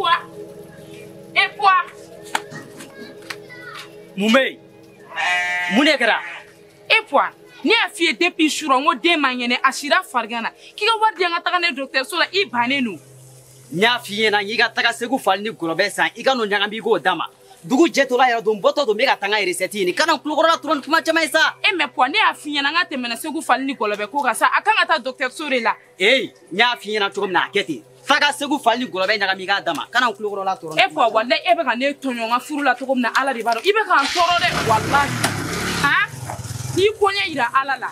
Poa. E Poa. Mun bɛ yen? Mun de kɛra? E Poa, ne y'a f'i ye depuis surɔ n ko den man kɛnɛ, a sira farigan na. K'i ka wari di an ka taga ne dɔgɔtɔrɔso la, i bannen don. N y'a f'i ɲɛna n k'i ka taga Segu fali ni gɔlɔbɛ san, i ka n'o ɲagami i k'o d'a ma. Dugu jɛtɔla yɛrɛ don, n bɔtɔ don, n bɛ ka taa n ka recette ɲini. Kana n tulokɔrɔla tɔrɔ ni kuma caman ye sa. E mais Poa, ne y'a f'i ɲɛna n k'a tɛmɛna Segu fali ni gɔlɔbɛ ko kan sa, a kan ka taa dɔgɔtɔrɔso de la. Ee, n y'a f'i ɲɛna cogo min na, a kɛ ten. Taga Segu fali ni gɔlɔbɛ ɲagami i k'a d'a ma. Kana n tulokɔrɔla tɔrɔ. E Poa, walayi e bɛ ka ne tɔɲɔ n ka furu la cogo min na, Ala de b'a dɔn. I bɛ ka n tɔɔrɔ dɛ, walayi. Han? N'i ko ɲɛ yira Ala la.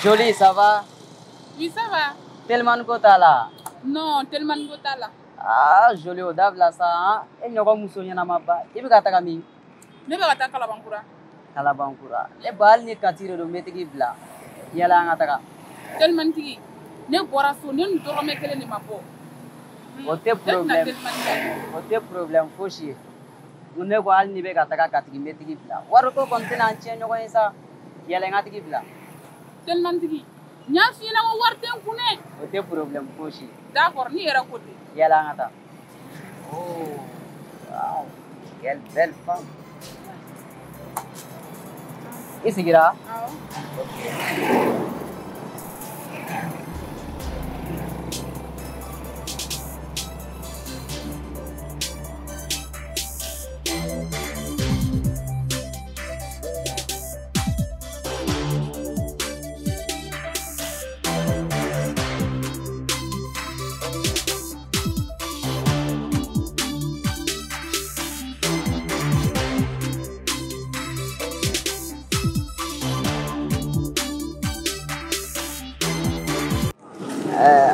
Jolie, ça va? Oui, ça va. Tellement ko t'a la? Non, tellement ko t'a la. Ah, Jolie, o dabila sa, han? E ɲɔgɔn muso ɲɛnama ba. I bɛ ka taga min? Ne bɛ ka taa Kalabankura. Kalabankura. Ne ba, hali ni Kati de don, n bɛ tigi bila. Yala an ka taga. Tellement tigi, ne bɔra so, ne ni dɔrɔmɛ kelen de ma bɔ. O tɛ problème. O tɛ problème fosi ye. Ne ko hali ni bɛ ka taga Kati, n bɛ tigi bila. Wariko kɔni tɛna an tiɲɛ ɲɔgɔn ye sa. Yala n ka tigi bila. Tellement tigi, n y'a f'i ɲɛna ko wari tɛ n kun dɛ. O tɛ problème fosi ye. D'accord, n'i yɛrɛ ko ten. Yala an ka taa. Oh, wow, quelle belle femme. I sigira? Awɔ. Ok.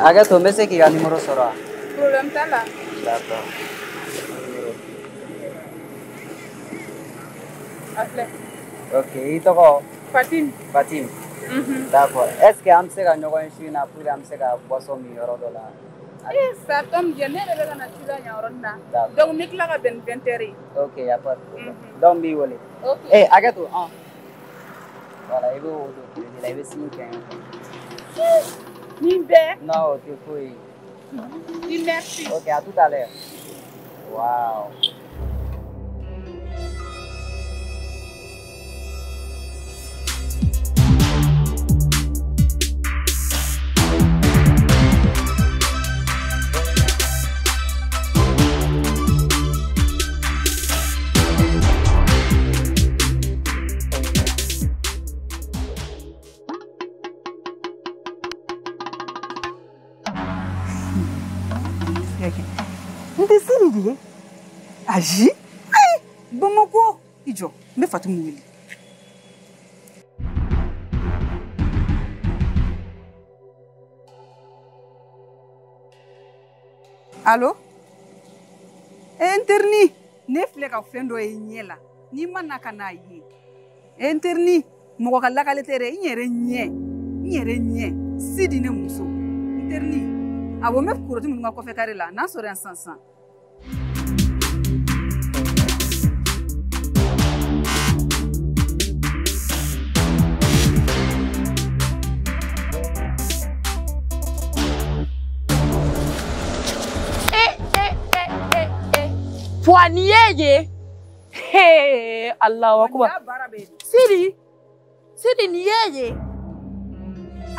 Hakɛ to, n bɛ se k'i ka numéro sɔrɔ wa? Problème t'a la. D'accord. A filɛ. Ok, i tɔgɔ? Fatim. Fatim. D'accord. Est-ce que an bɛ se ka ɲɔgɔn ye su in na pour que an bɛ se ka boisson min yɔrɔ dɔ la? Eh, ça tombe bien, ne yɛrɛ bɛ ka na ci la yan yɔrɔnin na. D'accord. Donc n bɛ tila ka bɛn ni 20 heures ye. Ok, y a pas de problème. Donc n b'i wele. Ok. Eh, hakɛ to, ɔn. Voilà, i bɛ o don crédit la, i bɛ signe kɛ n ye. Nin bɛɛ? Non, o tɛ foyi ye. Merci. Ok, à tout à l'heure. Wow. N tɛ Sidi de ye. Ayi, ayi, Bamakɔ i jɔ, n bɛ Fatimu wele. Alo? E n terini, ne filɛ ka fɛn dɔ ye n ɲɛ la, n'i ma na ka n'a ye. E n terini, mɔgɔ ka lakale tɛ dɛ, n yɛrɛ ɲɛ, n yɛrɛ ɲɛ, Sidi ne muso. N terini, awɔ n bɛ kuroti minnu ka kɔfɛ kare la, n'an sɔrɔ yan sisan sisan. Poa, nin ye ye. Hey, Allahu akbar. Sidi, Sidi nin ye ye.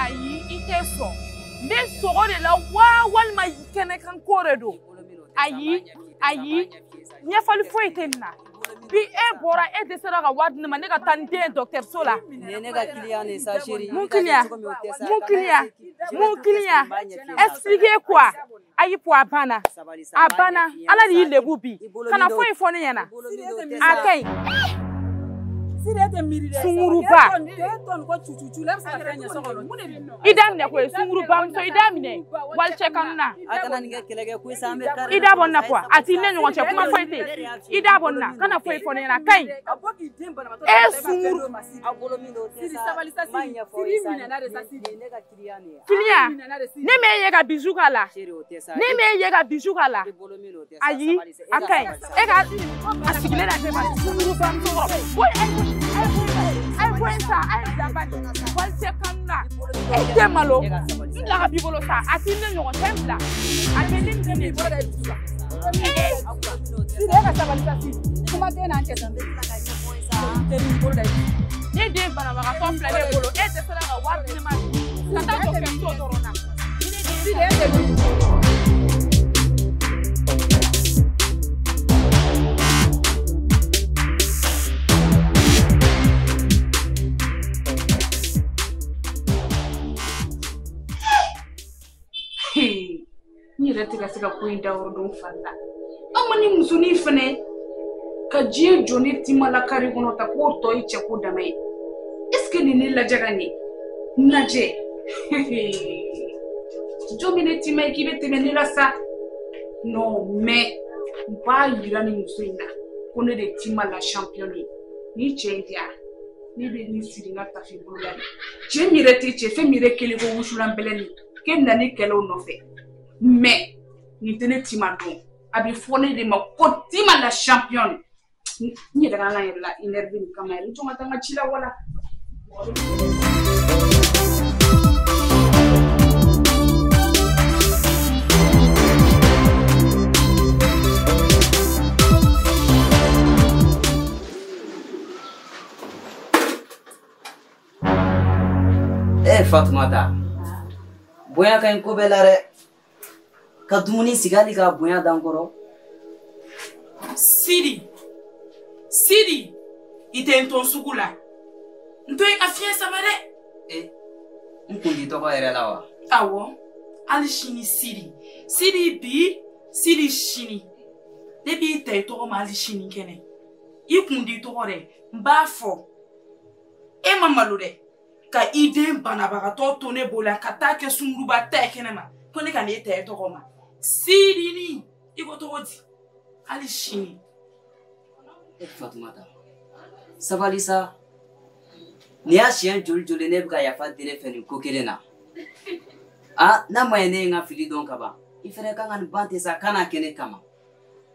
Ayi, i tɛ sɔn. N bɛ sɔgɔ de la wa walima kɛnɛkan ko de don. Ayi, ayi, ɲɛfɔli foyi tɛ nin na. Bi e bɔra e dɛsɛra ka wari di ne ma ne ka taa n den dɔgɔtɔrɔso la. Nin ye ne ka client de ye sa chérie. Mun client? Mun client? Mun client? Expliquez quoi? Ayi po a banna. A banna. Ala de y'i lebu bi. Kana foyi fɔ ne ɲɛna. A ka ɲi. Sunguruba. I da minɛ koyi sunguruba muso i da minɛ walicɛ kanu na. I da bɔ n na kuwa a t'i ne ɲɔgɔn cɛ kuma foyi tɛ yen i da bɔ n na kana foyi fɔ ne ɲɛna a ka ɲi. E sunguru. Client ne m'e ye ka bijou k'a la ne m'e ye ka bijou k'a la ayi a ka ɲi e ka a sigilen lajɛ ma sunguruba muso kɔrɔ bɔ ayi bɔ yen sa ayi bila bani walicɛ kanu na e tɛ malo n bila ka b'i bolo sa a t'i ne ɲɔgɔn cɛ n bila a bɛ ne minɛ de bolo da dusu la. Sidi e ka sabali sa Sidi kuma tɛ n'an cɛ sa. Ne den banabagatɔ filɛ ne bolo e dɛsɛra ka wari di ne ma ka taa dɔgɔtɔrɔso dɔrɔn na. Sidi e tɛ miiri. N yɛrɛ tɛ ka se ka ko in da yɔrɔ dɔn fari la. An ma ni musonin fɛnɛ ka diɲɛ jɔ ne tima la kari kɔnɔ ta k'o tɔ ye cɛko dama ye. Est ce que nin ne lajɛ ka ɲɛ? N lajɛ. Jɔn min ne tima ye k'i bɛ tɛmɛ ne la sa? Non mais n b'a yira nin muso in na ko ne de tima la championne ye. Ni cɛ in tɛ yan, ne bɛ nin siri n ka tafe bolo la de. Cɛ min yɛrɛ tɛ cɛ fɛn min yɛrɛ kelen ko wusulan bɛlɛnin k'e bɛ na ne kɛlɛ o nɔfɛ. Mais nin tɛ ne tima dɔn a bɛ fɔ ne de ma ko tima la championne. N yɛrɛ ka n yɛrɛ la énervé nin kama yɛrɛ n jɔn ka taa n ka ci la wala. Eh Fatumata, bonya ka ɲi ko bɛɛ la dɛ. Ka dumuni sigi hali ka bonya d'an kɔrɔ. Sidi, Sidi, i tɛ n to sugu la. N to yen ka fiɲɛ sama dɛ. Eh, n kun t'i tɔgɔ yɛrɛ la wa? Awɔ, hali sini Sidi. Sidi bi, Sidi sini. Ne b'i ta i tɔgɔ ma hali sini kɛnɛ. I kun t'i tɔgɔ dɛ, n b'a fɔ. E ma malo dɛ. Ka i den banabagatɔ to ne bolo ka taa kɛ sunguruba ta ye kɛnɛ ma. Ko ne ka n'e ta e tɔgɔ ma. Sidini, i ko tɔgɔ di? Hali sini. E Fatumata, sabali sa. Nin y'a siɲɛ joli joli ne bɛ ka yafa deli fɛ nin ko kelen na. Ah, n'a ma ɲɛ ne ye n ka fili dɔn ka ban, i fɛnɛ kan ka nin ban ten sa, kan'a kɛ ne kama.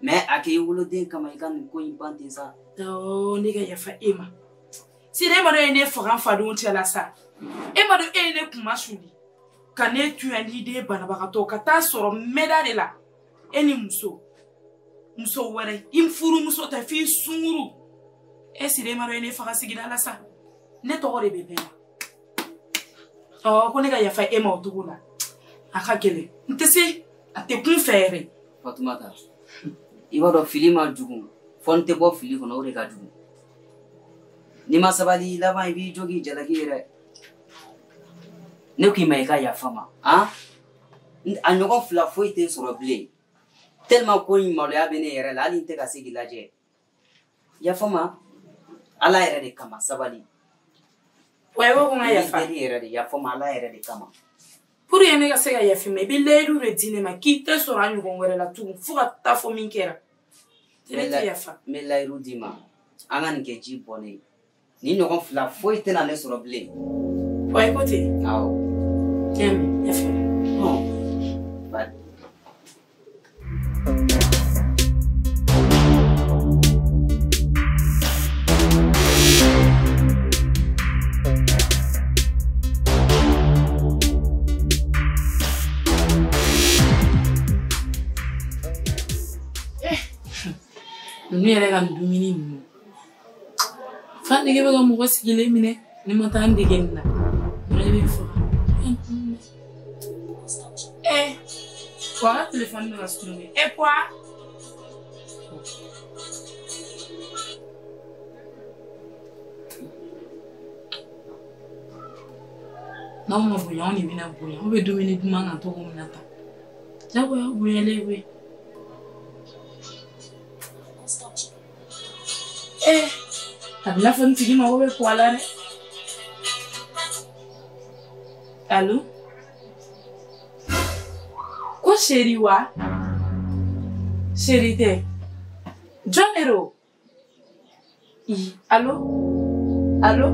Mais a kɛ i woloden kama i ka nin ko in ban ten sa. Awɔ, ne ka yafa e ma. Sidi, e ma dɔn e ye ne faga n fadenw cɛla sa. E ma dɔn e ye ne kunma suli. Ka ne to yan n'i den banabagatɔ ka taa sɔrɔ mɛda de la. E ni muso. Muso wɛrɛ, i furumuso tɛ f'i sunguru. E Sidi, e ma dɔn e ye ne faga sigida la sa. Ne tɔgɔ de bɛ bɛɛ la. Ɔ ko ne ka yafa e ma o cogo la. A ka gɛlɛn. N tɛ se, a tɛ kun fɛ yɛrɛ. Fatumata, i b'a dɔn fili ma jugu. Fɔ n tɛ bɔ fili kɔnɔ o de ka jugu. N'i ma sabali laban i b'i jɔ k'i jalaki yɛrɛ. Ne k'i ma i ka yafa ma, han? A ɲɔgɔn fila foyi tɛ sɔrɔ bilen. Tellement ko in maloya bɛ ne yɛrɛ la hali n tɛ ka se k'i lajɛ. Yafa ma, Ala yɛrɛ de kama sabali. Wa i ko ko n ka yafa. N b'i deli yɛrɛ de yafa ma Ala yɛrɛ de kama. Pour que ne ka se ka yafa i ma i bɛ layidu de di ne ma k'i tɛ sɔrɔ a ɲɔgɔn wɛrɛ la tugun fo ka taa fɔ min kɛra. Ne tɛ yafa. N bɛ layidu d'i ma an ka nin kɛ ji bɔnnen ye. Ni ɲɔgɔn fila foyi tɛna ne sɔrɔ bilen. Wa i ko ten. Awɔ. N y'a mɛn yafa. Ba. Ninnu yɛrɛ ka nin dumuni ninnu. Fa nege bɛ ka mɔgɔ sigilen minɛ ne ma taa n dege nin na. Ne bɛ faga. Eh, Puwa ka telefɔni bɛ ka sonné. Eh Puwa. N'aw ma bonya anw de bɛna bonya. Aw bɛ dumuni duman kan cogo min na tan. Jagoya aw bonyalen koyi. Eh, a bɛ n'a fɔ n tigi mago bɛ pɔ la dɛ. Allo? Ko chérie wa? Chérie tɛ. Jɔn de don? I, allo? Allo?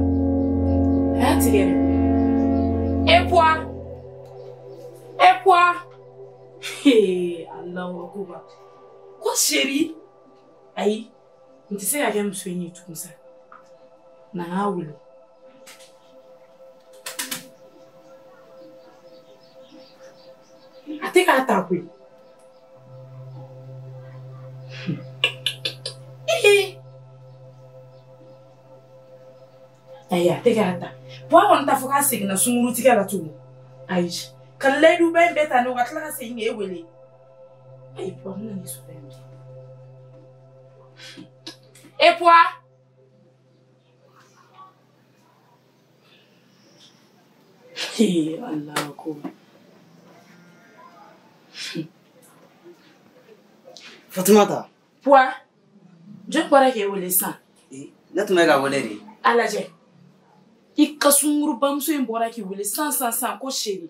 A y'a tigɛ dɛ. E Poa? E Poa? Hee, Alahu akubar. Ko chérie? Ayi, n tɛ se ka kɛ muso in ye tugun sa. Na n k'a wele. A tɛ k'a ta koyi. Ayi, a tɛ k'a ta. Poa kɔni t'a fɔ k'a seginna sunkurutigɛ la tugun. Ayi, ka layiduba in bɛɛ ta ne ka tila ka segin k'e wele. Ayi, Poa, n bɛna n'i sɔrɔ yan bi. E Poa? Ee, Alahu akubar. Fatumata. Poa, jɔn bɔra k'e wele sisan? Ne tun bɛ ka wele de. A lajɛ. I ka sunkurubamuso in bɔra k'i wele san san san ko chérie.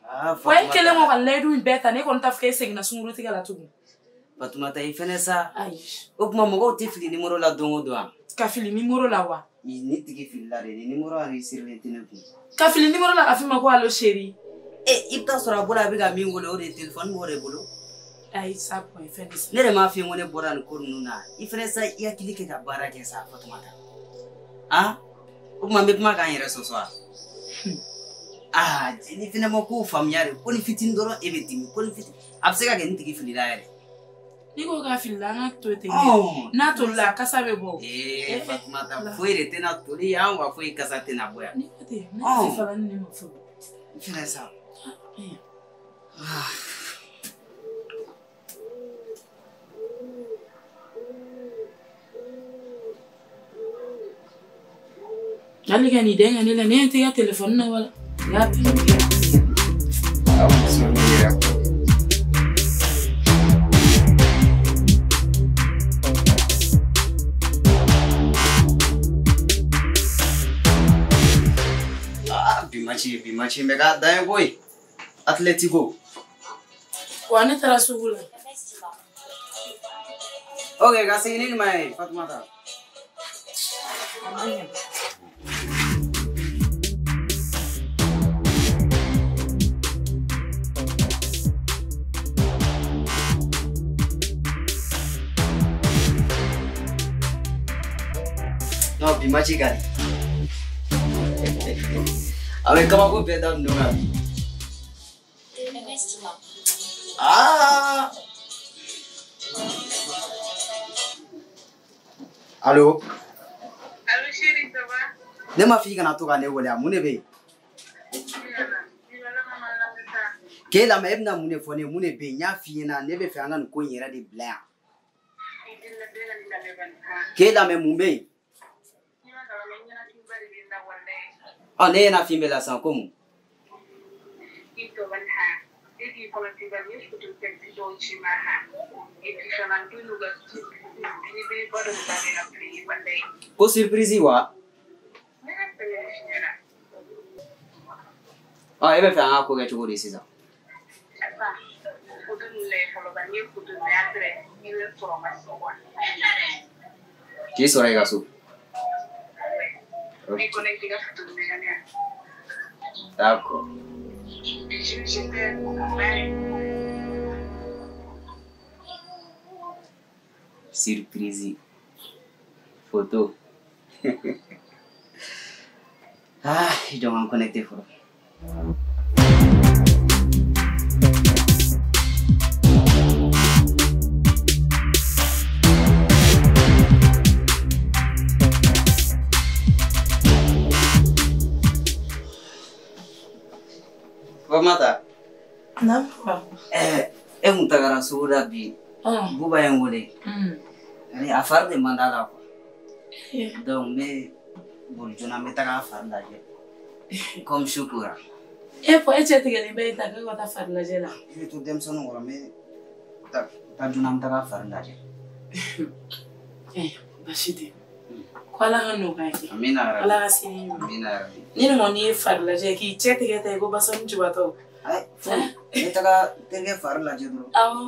Ah, Poa, e kɛlen kɔ ka layidu in bɛɛ ta ne kɔni t'a fɔ k'e seginna sunkurutigɛ la tugun. Fatumata i fɛnɛ sa. Ayi. O tuma mɔgɔw tɛ fili nimoro la don o don wa? Ka fili nimoro la wa? Ni tigi filila de, ni nimoro enregistré tɛ ne kun. Ka fili nimoro la ka f'i ma ko allo chérie. E, i bɛ taa sɔrɔ a bolo a bɛ ka min wele o de ye téléphone b'o de bolo. Ayi sa Poa, i fɛnɛ sa. Ne de m'a f'i ye ko ne bɔra nin ko ninnu na. I fɛnɛ sa i hakili kɛ ka baara kɛ sa Fatumata. Ah? O tuma n bɛ kuma k'an yɛrɛ sɔsɔ wa? Ah, ni fɛnɛ ma kow faamuya de, ko ni fitinin dɔrɔn e bɛ dimi, ko ni fitinin. A bɛ se ka kɛ nin tigi filila yɛrɛ. N'i ko k'a filila an ka to ten. N'a tolila a kasa bɛ bɔ. Ee Fatumata, foyi de tɛna toli yan wa foyi kasa tɛna bɔ yan. N'i ko ten, ne tɛ fara ne ma fɔlɔ. I fɛnɛ sa. Hali ka nin den ka ne la, ne tɛ ka telefɔni na wala. Ya bi. Ah, bi match bɛ k'a dan ye koyi. Atletico. Wa ne taara sugu la. Ok, ka segin ni nin ma ye Fatumata. Non, bi match ka di. A bɛ kabako bɛɛ da ninnu kan bi. Ah! Allo? Allo chérie, ça va? Ne ma f'i kana to ka ne wele a mun de bɛ yen? K'e lamɛn e bɛna mun de fɔ ne ye mun de bɛ yen n y'a f'i ɲɛna ne bɛ fɛ an ka nin ko in yɛrɛ de bila yan. K'e lamɛn mun bɛ yen? Ɔ ne ɲɛna fin bɛ la sisan ko mun? Ko surprise wa? Ɔ e bɛ fɛ an ka ko kɛ cogo di sisan? K'i sɔrɔ i ka so. D'accord. Surprise. Photo. Ah, i jɔ n ka connecté fɔlɔ. Fatumata. Naamu papa. E kun tagara sugu la bi. Buba ye n wele. A fari de man d'a la quoi. Donc n bɛ boli joona n bɛ taga a fari lajɛ. Comme Shukura. E fɔ e cɛ tigɛlen bɛ ta k'e ka taa fari lajɛ la. I bɛ to denmisɛnninw kɔrɔ n bɛ taa joona n bɛ taga fari lajɛ. Baasi tɛ. Ko Ala ka nɔgɔya kɛ. Amina yarabi. Ala ka sini ɲuman. Amina yarabi. Ni nin kɔni ye fari lajɛ k'i cɛ tigɛ ta i ko basɔni jubatɔ. Ayi, ne taga terikɛ fari lajɛ dɔrɔn. Awɔ.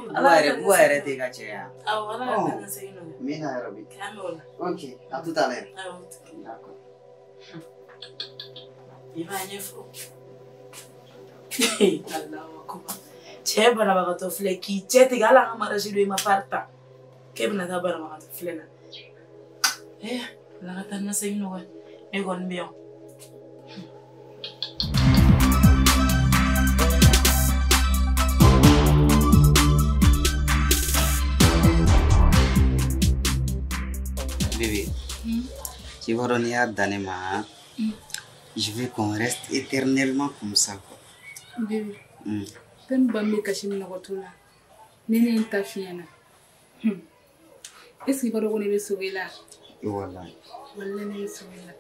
Buwa yɛrɛ tɛ ka cɛ ya. Awɔ, Ala ka taa ni segin nɔgɔya. Amina yarabi. K'an bɛ o la. Ok, à tout à l'heure. Awɔ. D'accord. I b'a ɲɛfɔ. Alahu akubar. Cɛ banabagatɔ filɛ k'i cɛ tigɛ hali an ka mariage don i ma fari ta. K'e bɛna taa banabagatɔ filɛ la. Ala ka taa ni segin nɔgɔya. Ne kɔni bɛ yan. Bébé, tu vois, on y a donné ma. Je veux qu'on reste éternellement comme ça, quoi. Bébé, fɛn ba min bɛ kasi min na ka t'o la, ni ne ye n ta f'i ɲɛna. Est-ce que i b'a dɔn ko ne bɛ sogo i la? Wallahi. Wallahi ne bɛ sogo i la.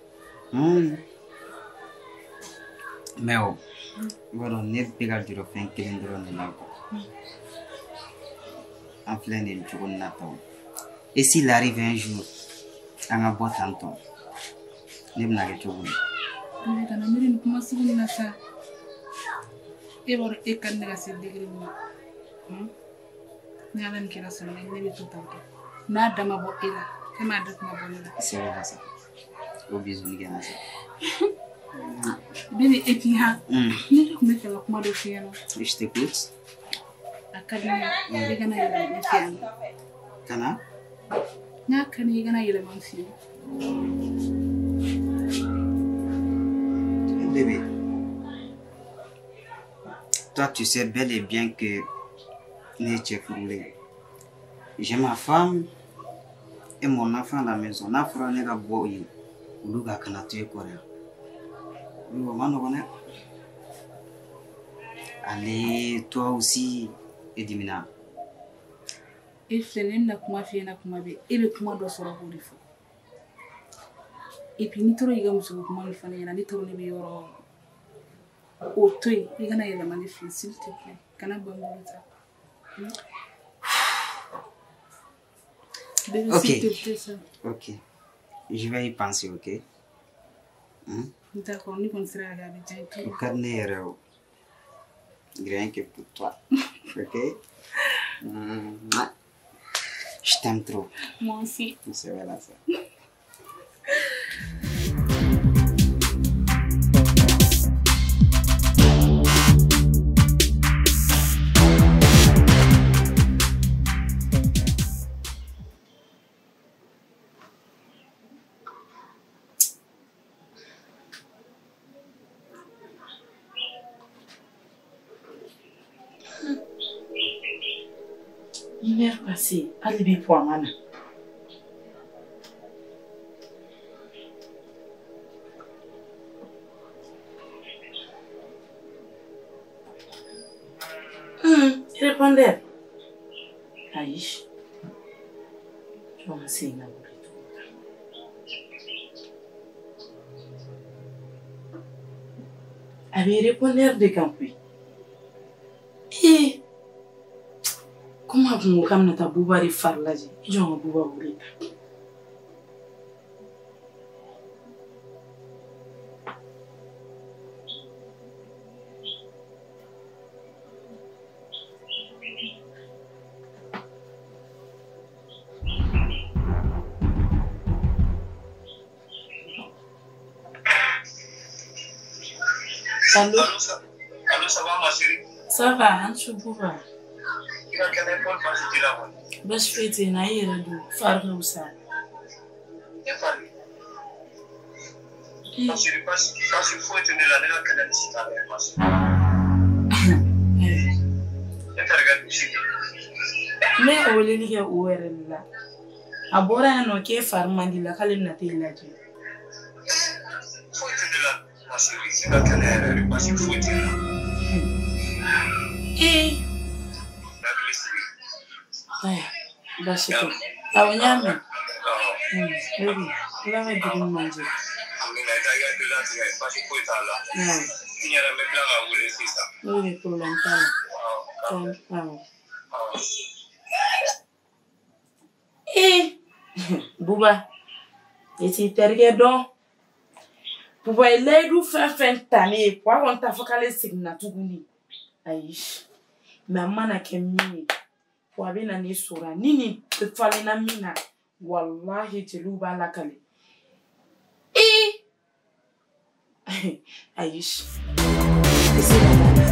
Mais oh, i b'a dɔn ne bɛ ka jɔrɔ fɛn kelen dɔrɔn de la, quoi. An filɛ nin cogo nin na tan. Et s'il arrive un jour, an ka bɔ tan tɔ, ne bɛna kɛ cogo di? Bébé, kana miiri nin kuma sugu nin na sa. E b'a dɔn e ka di ne ka se degré min na. Ni Ala ni kira sɔnna ne bɛ to tan tɔ. N'a da ma bɔ e la, fɛn m'a da tɛna bɔ ne la. C'est vrai ça. O bisou ni kɛ na sa. Bébé, et puis han, ne de tun bɛ fɛ ka kuma dɔ f'i ɲɛna. Je t'écoute. A ka di ne ye i kana yɛlɛma ne fɛ yan. Kana? N'a ka di n ye i kana yɛlɛma n fɛ yan. Bébé, toi tu sais bel et bien que ne cɛ furulen. J'ai ma femme et mon enfant à la maison. N'a fɔra ne ka bɔ yen, olu ka kana to e kɔrɔ yan. Olu o ma nɔgɔn dɛ. Allez, toi aussi, e dimina. E filɛ ne bɛna kuma f'i ɲɛna kuma bɛɛ, e bɛ kuma dɔ sɔrɔ k'o de fɔ. Et puis n'i tora k'i ka musoko kuma min fɔ ne ɲɛna, ne tora ne bɛ yɔrɔ o yɔrɔ. O to yen, i kana yɛlɛma ne fɛ yen, s'il te plaît. Kana bɔ n bolo ta. Bébé, Ok. s'il te plaît, ça. Ok. Je vais y penser, ok? D'accord, ni kɔni sera ka kɛ a bɛ diya n ye. O ka di ne yɛrɛ o. Rien que pour toi. Ok? Mouah. Je t'aime trop. Moi aussi. C'est vrai là, ça. Une heure passée, hali bi pɔ a ma na. Répondeur. Ayi. Jɔn ka segin ka wuli tuguni. A bɛ répondeur de kan koyi. Ee. Komi a kun ko k'a bɛna taa Buba de fari lajɛ, i jɔ n ka Buba wele ta. Allô? Allô, ça va ma chérie? Ça va, an su Buba. I ka kɛnɛ paul baasi t'i la kɔni? Baasi foyi tɛ n na, i yɛrɛ dun fari ka fisa. Ne fari? Ma chérie, baasi foyi tɛ ne la, ne ka kɛnɛ ni sitan dɛ, ma chérie. Ne terikɛ dun sigi. Ne ye weleli kɛ o yɛrɛ de la. A bɔra yan nɔ k'e fari man di la k'ale bɛna t'e lajɛ. Foyi tɛ ne la, ma chérie, ne ka kɛnɛ yɛrɛ de, baasi foyi tɛ ne la. Ee. Hakili sigi. Ayiwa, baasi tɛ. Awɔ, n y'a mɛn. Baby, Ala ka dugu ɲuman jɛ. Amina, i ka hakili latigɛ, baasi foyi t'a la. N yɛrɛ bɛ tila ka wele sisan. Ok, problème t'a la. Awɔ. Awɔ. Ee, Buba, i t'i terikɛ dɔn. Buba ye layidu fɛn fɛn ta ne ye, Puwa kɔni t'a fɔ k'ale seginna tuguni. Ayi, mɛ a mana kɛ min ye, Puwa bɛ na ne sɔrɔ ni nin falenna min na, walahi jeliw b'a lakale. Ee, ayi. I se ka da la.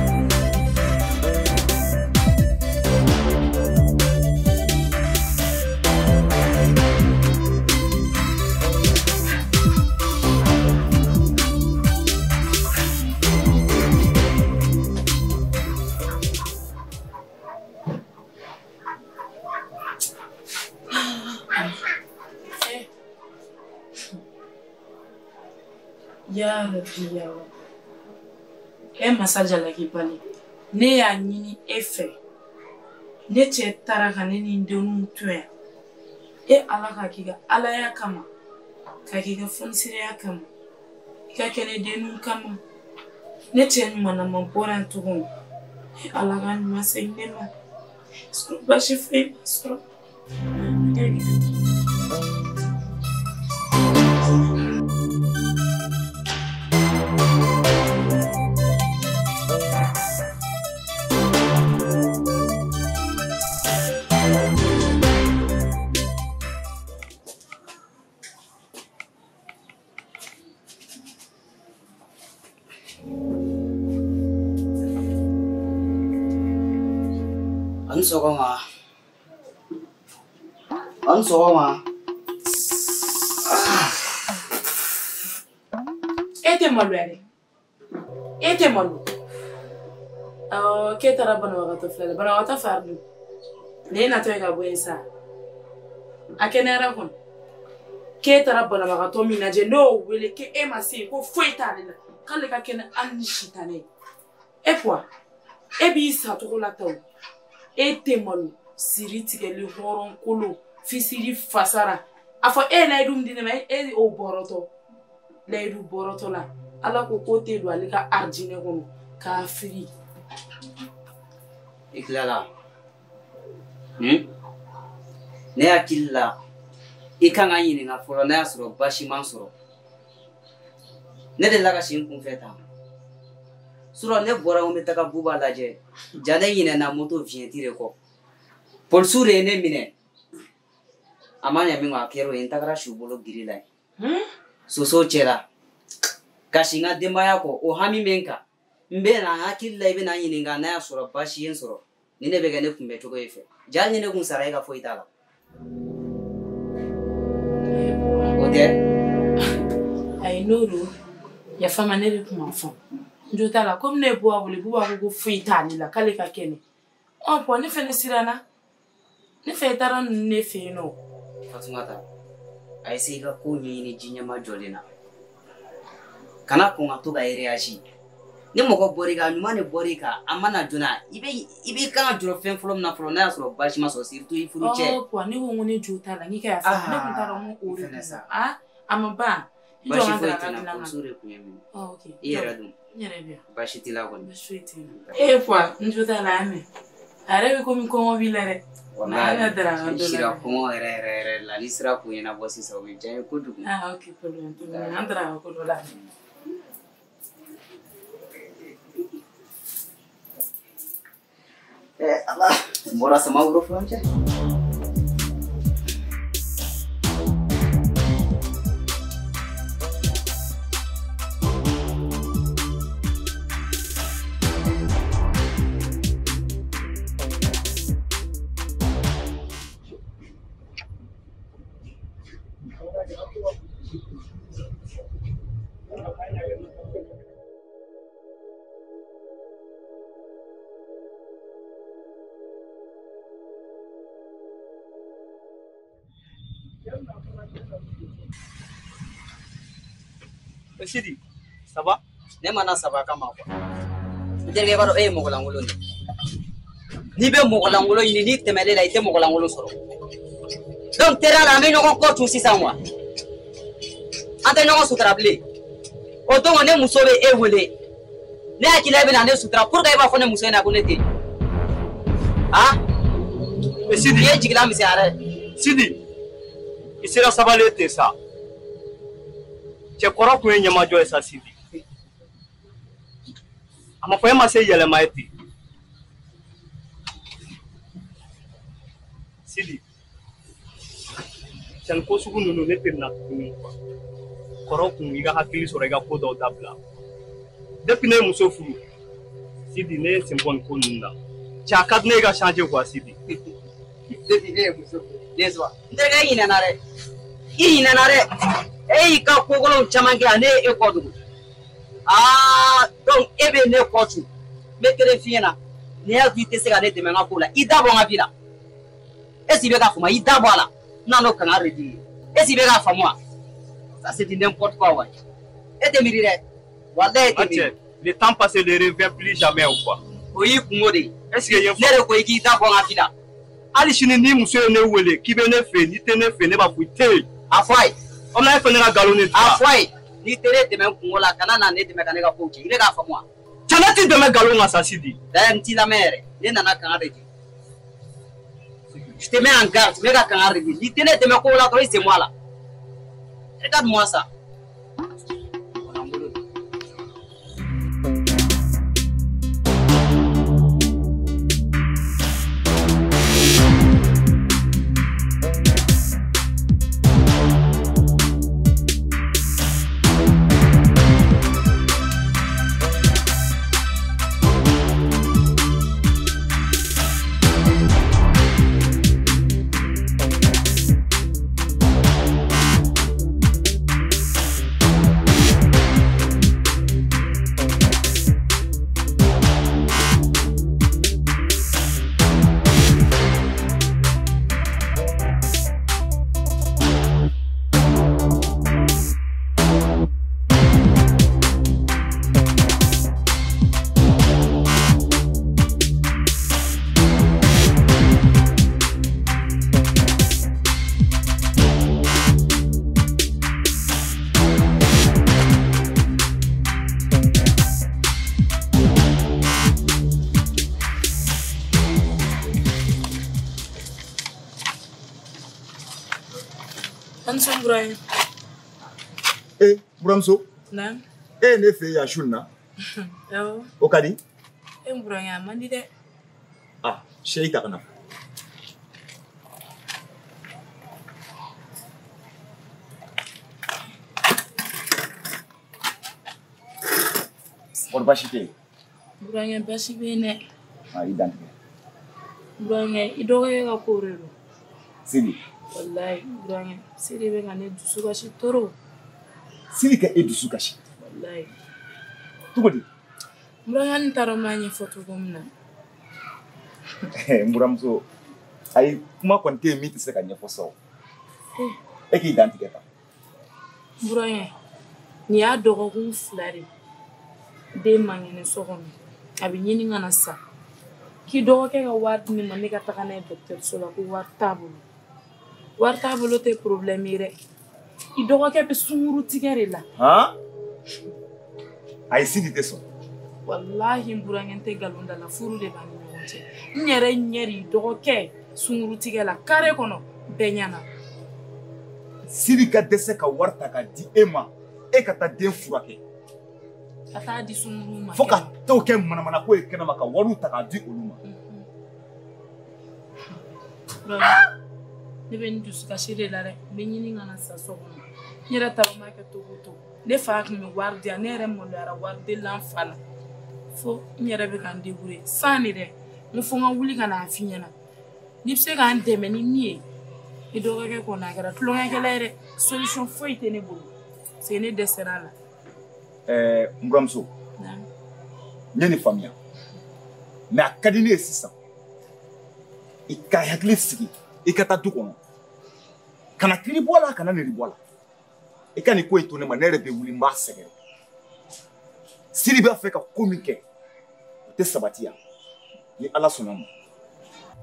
Ya Rabbi ya Rabbi. E masa jalaki bali. Ne y'a ɲini e fɛ. Ne cɛ taara ka ne ni n denninw to yan. E Ala ka k'i ka alaya kama. Ka k'i ka fonisereya kama. I ka kɛ ne denninw kama. Ne cɛ ɲumanama bɔra yan tugun. E Ala ka ɲuman segin ne ma. Sɔrɔ baasi foyi ma sɔrɔ. Ani sɔgɔma. Ani sɔgɔma. E tɛ maloya dɛ. E tɛ malo. Awɔ, k'e taara banabagatɔ filɛ la. Banabagatɔ fari dun. Ne natɔ ye ka bɔ yen sa. A kɛnɛyara kɔni. K'e taara banabagatɔ min lajɛ, ne y'o wele k'e ma se yen ko foyi t'ale la. K'ale ka kɛnɛ hali ni sitanɛ ye. E Puwa, e b'i sacogo la ta o. E tɛ malo. Siri tigɛli hɔrɔn kolo fisiri fasara. A fɔ e ye layidu min di ne ma, e y'o bɔrɔtɔ. Layidu bɔrɔtɔ la. Ala ko k'o tɛ don ale ka arijinɛ kɔnɔ k'a firi. I tilala. Ne hakili la i kan ka ɲininka fɔlɔ n'a y'a sɔrɔ baasi ma sɔrɔ. Ne delila ka si n kunfɛ tan. Surɔ ne bɔra ko n bɛ taga Buba lajɛ. Ja ne ɲinɛna moto viɲɛti de kɔ. Polisiw de ye ne minɛ. A ma ɲɛ min kɔ a kɛra o ye, n tagara si u bolo giri la yen. Sosow cɛla. Ka si n ka denbaya kɔ, o hami bɛ n kan. N bɛ na n hakili la i bɛ na n ɲininka n'a y'a sɔrɔ baasi ye n sɔrɔ. Ni ne bɛ kɛ ne kunbɛ cogo ye fɛ. Ja hali ni ne kun sara e ka foyi t'a la. O tɛ? Ayi, n'o don, yafa ma, ne de kun ma fɔ. N jo t'a la, komi ne ye Buba wele, Buba ko ko foyi t'ale la, k'ale ka kɛnɛ. Ɔ bɔn ne fɛnɛ siranna. Ne fɛ i taara ninnu ne fɛ yen nɔ. Fatumata, a essaye i ka ko ɲɛɲini ji ɲɛma jɔlen na. Kana kɔn ka to ka réagir. Ni mɔgɔ bɔr'i kan, ɲuman de bɔr'i kan, a mana joona, i bɛ kan ka jɔrɔ fɛn fɔlɔ min na fɔlɔ, n'a y'a sɔrɔ baasi ma sɔrɔ, surtout i furu cɛ. Ɔ Puwa, ne ko n ko ne jo t'a la, n k'i ka yafa n ma. Ne kun t'a dɔn ko o de Fɛnɛ sa. Ah, a ma ban. N jɔ Baasi n ka foyi daraka tɛ n na, dilan ka polisiw de kun ye n minɛ. Ɔ ok. I yɛrɛ dun? N yɛrɛ bɛ yan. Baasi t'i la kɔni? Baasi foyi tɛ n na. Ee Puwa, n jo t'a la, an mɛn. A yɛrɛ bɛ komi kɔngɔ b'i la dɛ. Walahi, Ala daraka n dɔ la. sira kɔngɔ yɛrɛ yɛrɛ yɛrɛ la, n'i sera k'o ɲɛnabɔ sisan o bɛ diya n ye kojugu. Ah ok, problème tɛ. An daraka ko dɔ la. Ala, n bɔra sama woro furancɛ cɛ. Sidi, ça va? Ne ma na saba kama quoi. N terikɛ, i b'a dɔn e ye mɔgɔ lankolon de ye. N'i bɛ mɔgɔ lankolon ɲini, n'i tɛmɛn'e la, i tɛ mɔgɔ lankolon sɔrɔ. Donc teriya la, an bɛ ɲɔgɔn kɔ tun sisan quoi. An tɛ ɲɔgɔn sutura bilen. O don ne muso bɛ e wele. Ne hakili la e bɛna ne sutura pour que e b'a fɔ ne muso ɲɛna ko ne tɛ yen. Ah? Sidi. I ye jigila misɛnya dɛ. Sidi, i sera sabali ten sa. Cɛkɔrɔ kun ye ɲɛmajɔ ye sa Sidi. A ma fɔ e ma se yɛlɛma ye ten. Sidi, cɛnni ko sugu ninnu ne tɛ na tuguni quoi. Kɔrɔ kun i ka hakili sɔrɔ i ka ko dɔw dabila. Depuis ne ye muso furu, Sidi ne ye sen bɔ nin ko ninnu na. Cɛ a ka di ne ye ka changer quoi Sidi. Depuis ne ye muso furu, n'est-ce pas? N terikɛ e ɲinɛna dɛ. I ɲinɛna dɛ. E y'i ka kokolonw caman kɛ yan ne ye e kɔ dogo. Aa donc e bɛ ne kɔ tun. N bɛ kelen f'i ɲɛna. N'i y'a dɔn i tɛ se ka ne dɛmɛ n ka ko la, i da bɔ n ka bi la. Est-ce que i bɛ k'a faamu? I da bɔ a la. N nana n'o kangari de d'i ye. Est-ce que i bɛ k'a faamu wa? Ça c'est du n'importe quoi ouais. E tɛ miiri dɛ. Walahi e tɛ miiri. Le temps passé ne revient plus jamais ou quoi? O y'i kungo de ye. Est-ce que i ye Ne de ko i k'i da bɔ n ka bi la. Hali sini ni muso ye ne wele k'i bɛ ne fɛ n'i tɛ ne fɛ ne b'a fɔ i tɛ yen. A fɔ a ye. O la e fɛ ne ka nkalon de tigɛ. A fɔ a ye. N'i tɛ ne dɛmɛ n kungo la kana na ne dɛmɛ ka ne ka kow tiɲɛ. I bɛ k'a faamu wa? Cɛ ne t'i dɛmɛ nkalon kan sa Sidi. D'ailleurs n t'i lamɛn yɛrɛ. Ne nana kangari de di. Je te mets en garde, n bɛ ka kangari de di. N'i tɛ ne dɛmɛ kow la dɔrɔn i sen bɔ a la. Regarde-moi ça. Eh, buramuso. Naam. E ne fɛ yan su in na. Awɔ. O ka di? E n burankɛ a man di dɛ. Ah, sɛ i ta ka na. Kɔri baasi tɛ yen? Burankɛ baasi bɛ yen dɛ. Ah, i dantigɛ. Burankɛ i dɔgɔkɛ ka ko de don. Sidi. Walayi burankɛ Sidi bɛ ka ne dusu kasi trop. Sidi ka e dusu kasi. Walayi. Cogo di? Burankɛ n t'a dɔn n b'a ɲɛfɔ cogo min na. N buramuso ayi kuma kɔni tɛ yen min tɛ se ka ɲɛfɔ sa o. E k'i dantigɛ tan. Burankɛ nin y'a dɔgɔkun 2 de ye. Den man kɛnɛ so kɔnɔ a bɛ ɲini ka na sa. K'i dɔgɔkɛ ka wari di ne ma ne ka taga n'a ye dɔgɔtɔrɔso la ko wari t'a bolo. Wari t'a bolo tɛ problème ye dɛ. I dɔgɔkɛ bɛ sunkuru tigɛ de la. Han? Ayi Sidi tɛ sɔn. Walahi n burankɛ n tɛ nkalon da la furu de b'an ni ɲɔgɔn cɛ. N yɛrɛ ɲɛ de i dɔgɔkɛ sunkuru tigɛ la carré kɔnɔ bɛɛ ɲɛna. Sidi ka dɛsɛ ka wari ta k'a di e ma e ka taa den furakɛ. Ka taa di sunkuru ma. Fo ka t'o kɛ manamanako ye kɛnɛma ka wariw ta k'a di olu ma. Ne bɛ n dusukasi de la dɛ n bɛ ɲini ka na sa so kɔnɔ n yɛrɛ t'a dɔn n b'a kɛ cogo o cogo ne fa tun bɛ wari di yan ne yɛrɛ maloyara wari delila n fa la fo n yɛrɛ bɛ ka n débrouiller san de dɛ n ko fo n ka wuli ka n'a f'i ɲɛna n'i bɛ se k'an dɛmɛ ni min ye i dɔgɔkɛ kɔni a kɛra tulonkɛkɛla ye dɛ solution foyi tɛ ne bolo parce que ne dɛsɛra a la. N buramuso n ye nin faamuya mais a ka di ne ye sisan i ka hakili sigi i ka taa du kɔnɔ kana kiri bɔ a la kana niri bɔ a la i ka nin ko in to ne ma ne yɛrɛ bɛ wuli n b'a sɛgɛrɛ Sidi b'a fɛ ka ko min kɛ o tɛ sabati yan ni Ala sɔnna ma.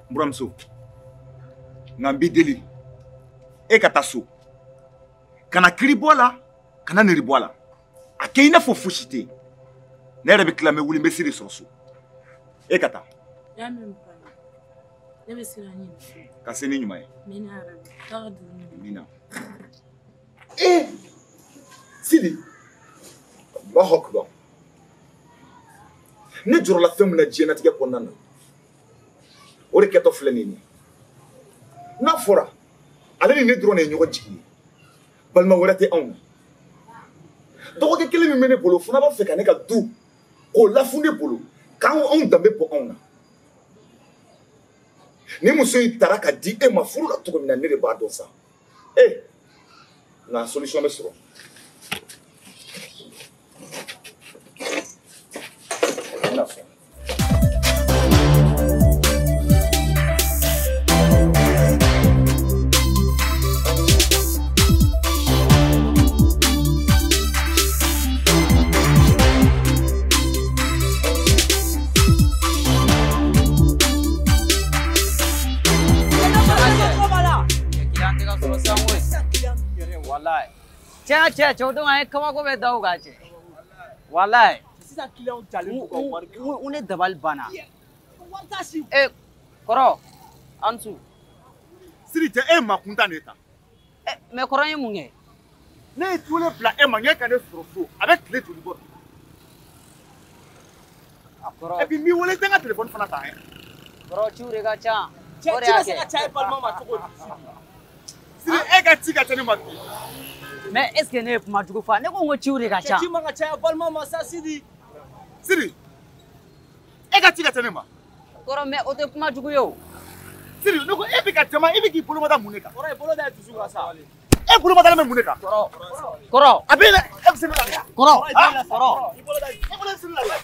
N buramuso nka n b'i deli e ka taa so kana kiri bɔ a la Kana ne bɔ a la. A kɛ i n'a fɔ fosi tɛ yen. Ne yɛrɛ bɛ tila n bɛ wuli n bɛ Sidi sɔrɔ so. E ka taa. Y'a mɛn papa. Ne bɛ siran ɲɛ. Ka se ni ɲuman ye. Amina yarabi. Ala ka dugu ɲuman. Amina. Eh! Sidi. Allahu akbar. Ne jɔrɔla fɛn min na diɲɛlatigɛ kɔnɔna na, o de kɛtɔ filɛ nin ye. N'a fɔra ale ni ne dɔrɔn de ye ɲɔgɔn jigi ye, balima wɛrɛ tɛ anw na. Dɔgɔkɛ kelen min bɛ ne bolo, o fana b'a fɛ ka ne ka du k'o lafun ne bolo, k'anw anw danbe bɔ anw na. Ni muso in taara ka di e ma furu la cogo min na, ne de b'a dɔn sa. E, nka solution bɛ sɔrɔ. Cɛ cɛ o don an ye kabako bɛ da o kan cɛ. Walayi. Sisan client jalen don ka wari kan. U ne dabali banna. Wari t'a si. E kɔrɔ an su. Sidi cɛ e ye maa kuntan de ye tan. Mais kɔrɔ n ye mun kɛ? Ne ye wele bila e ma n k'e ka ne sɔrɔ so a bɛ tile joli bɔ bi. A kɔrɔ. Et puis n b'i wele i tɛ n ka téléphone fana ta. Kɔrɔ ciw de ka ca. Cɛ ci bɛ se ka caya i balima ma cogo di Sidi? Sidi e ka ci ka ca ne ma bi. Mais est-ce que ne ye kuma jugu fɔ? Ne ko n ko ciw de ka ca. Cɛ ci man ka caya balima ma sa Sidi. Sidi, e ka ci ka ca ne ma. Kɔrɔ mais o tɛ kuma jugu ye o. Sidi, ne ko e bɛ ka jama, e bɛ k'i bolo ma da mun de kan? Kɔrɔ i bolo da i dusu kan sa. E bolo ma dalen bɛ mun de kan? Kɔrɔ. Kɔrɔ. A bɛ yen dɛ, e bɛ se ne la. Kɔrɔ. Kɔrɔ. I bolo da i bolo da Sidi la.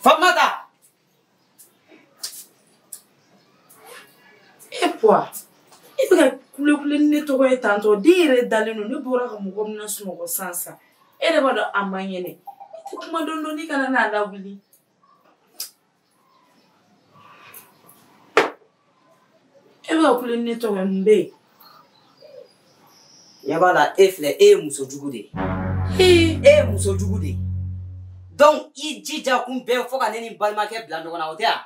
Famata! E Pua, i bɛ ka kulekule ni ne tɔgɔ ye tantɔ den yɛrɛ dalen don ne bɔra ka mɔgɔ min na sunɔgɔ sisan sisan e yɛrɛ b'a dɔn a man kɛnɛ i tɛ kuma dɔɔni dɔɔni kana n'a lawuli. E bɛ ka kule ni ne tɔgɔ ye mun bɛ yen? Ɲɛ b'a la e filɛ e ye muso jugu de ye. E ye muso jugu de ye. Donc i jija kun bɛɛ fo ka ne ni n balimakɛ bila ɲɔgɔn na o tɛ yan?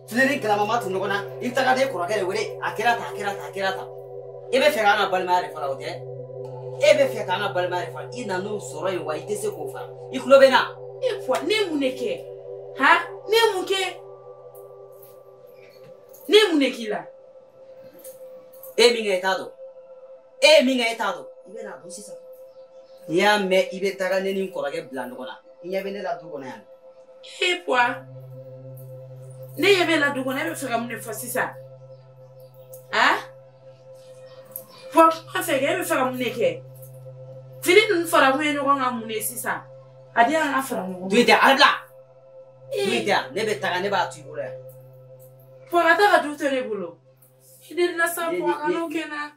Filen ni galama ma ton ɲɔgɔn na i bɛ taga ne kɔrɔkɛ de wele a kɛra tan a kɛra tan a kɛra tan. E bɛ fɛ k'an ka balimaya de fara o tɛ? E bɛ fɛ k'an ka balimaya de fara i nan'o sɔrɔ yen wa i tɛ se k'o fara i tulo bɛ n na. E Pua ne ye mun de kɛ? Han ne ye mun kɛ? Ne ye mun de k'i la? E min kɛ i t'a dɔn. E ye min kɛ e t'a dɔn. I bɛ n'a dɔn sisan. N'i y'a mɛn i bɛ taga ne ni n kɔrɔkɛ bila ɲɔgɔn na. I ɲɛ bɛ ne la du kɔnɔ yan. E Pua, ne ɲɛ bɛ la du kɔnɔ e bɛ fɛ ka mun de fɔ sisan? Han? Puwa kuma fɛ kɛ, e bɛ fɛ ka mun de kɛ? Fini ninnu fara kun ye ɲɔgɔn kan mun de ye sisan? A di an ka fara ɲɔgɔn kan. Du in tɛ, a bila. Du in tɛ yan, ne bɛ taga, ne b'a to i bolo yan. Puwa ka taa ka du to ne bolo. I delila sa Puwa ka n'o kɛ n na.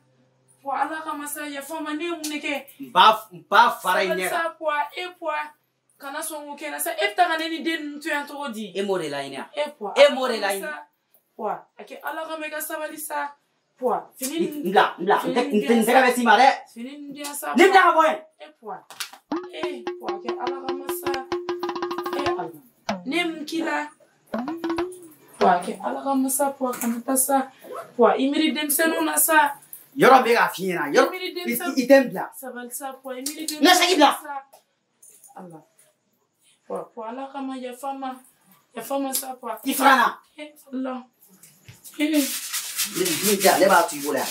Puwa Ala kama sa yafa n ma, ne ye mun de kɛ? N b'a fara i ɲɛ kan. Sabali sa Puwa, e Puwa. Kana sɔn k'o kɛ n na sa, e bɛ taa ka ne ni den ninnu to yan cogo di? E m'o de laɲini wa? E Puwa. E m'o de laɲini. Puwa, a kɛ Ala kama i ka sabali sa. Puwa, fini ninnu. N bila, n bila, n tɛgɛ bɛ s'i ma dɛ. Fini ninnu di yan sa. Ne bila ka bɔ yen. E Puwa. E Puwa, a kɛ Ala kama sa. E Ala. Ne ye mun k'i la? Puwa, a kɛ Ala kama sa, Puwa kana taa sa. Puwa, i miiri denmisɛnninw na sa. Yɔrɔ bɛ k'a f'i ɲɛna, yɔrɔ i tɛ n bila. Sabali sa Puwa, i miiri denmisɛnninw na. Ne segin bila. Ala. Puwa, Puwa Ala kama yafa n ma. Yafa n ma sa Puwa. I faga n na. E Ala. Ne tɛ, ne b'a to i bolo yan.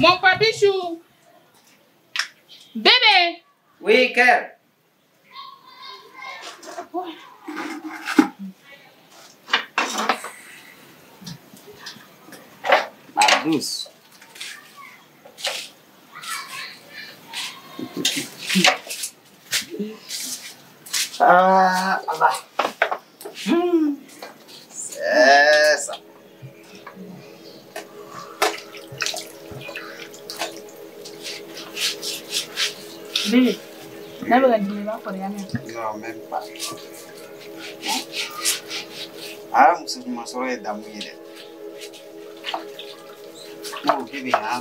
Mon papichou. Bébé. Oui, Kerr. Ma douce. Ah, Allah. C'est ça. Bébé, n'a pas dit pas pour rien. Non, même pas. Ah, muso ɲuman sɔrɔ ye damu ye dɛ. Ne ko k'e bɛ na.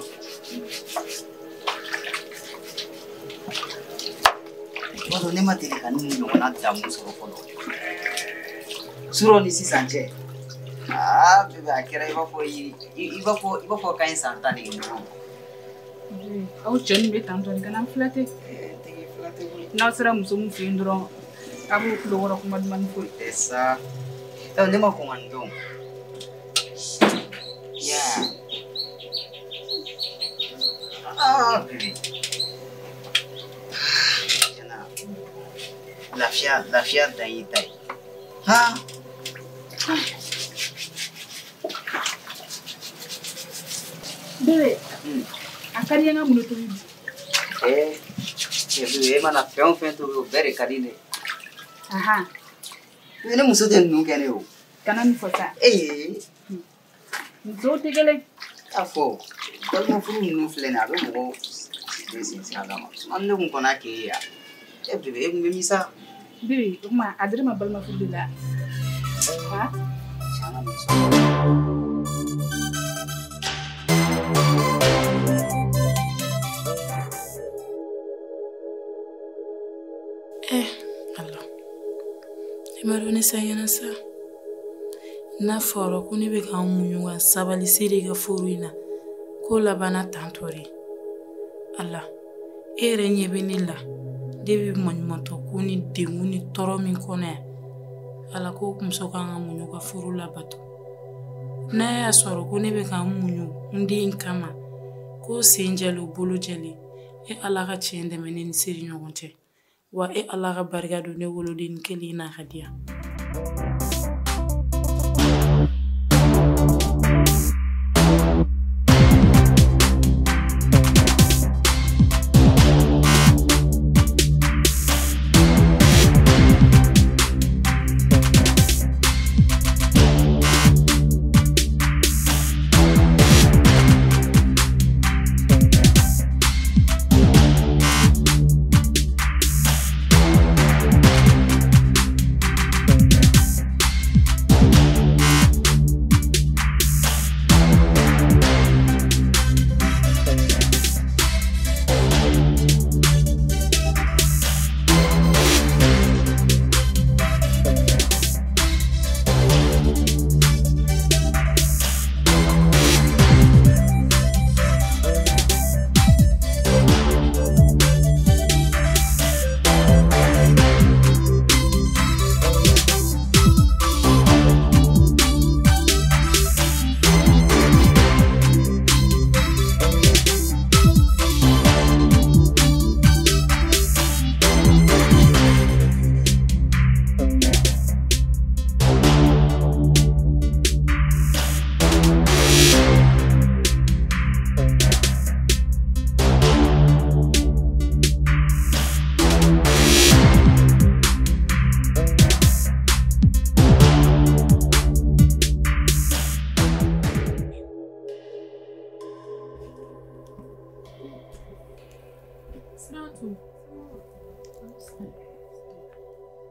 I b'a dɔn ne ma deli ka nin ɲɔgɔnna damu sɔrɔ fɔlɔ. Surɔ ni sisan cɛ. Ah, bébé, a kɛra i b'a fɔ i b'a fɔ k'an ye san 10 de kɛ ɲɔgɔn kan. Aw cɛ nin bɛ tan tɔ nin kana fila tɛ. N'aw sera muso min fɛ yen dɔrɔn a b'o tulo kɔrɔ kuma dumanni fɔ ye. C'est ça. Ne ma kɔn ka nin dɔn. Yeah. Ah, bébé. Tiɲɛna, lafiya lafiya dan y'i ta ye. Han. Bébé. A ka di n ye n ka mun de tobi bi? Bébé, e mana fɛn o fɛn tobi o bɛɛ de ka di ne ye. Ahan. Ne muso tɛ ninnu kɛ ne ye o. Kana nin fɔ sa. Ee. Musow tɛ kelen. A fɔ balima furu ninnu filɛ nin ye a bɛ mɔgɔw den sen sira d'a ma. Sinon ne kun kɔnna k'e ye yan. E bébé, e kun bɛ min sa? Bébé, o tuma a dir'i ma balima furu de la. Han? Tiɲɛna muso. Allah. Ne ma dɔn ne sɛgɛnna sa. N'a fɔra ko ne bɛ ka n muɲu ka sabali Sidi ka furu in na, k'o labanna tantɔ de. Allah, e yɛrɛ ɲɛ bɛ ne la. Ne bɛ maɲumantɔ ko ni degun ni tɔɔrɔ min kɔnɔ yan. Ala ko muso kan ka muɲu ka furu labato. N'a y'a sɔrɔ ko ne bɛ ka n muɲu n den kama, k'o sen jɛlen o bolo jɛlen, e Ala ka tiɲɛ dɛmɛ ne ni Sidi ɲɔgɔn cɛ. Wa e Ala ka barika don ne woloden kelen n'a ka di yan.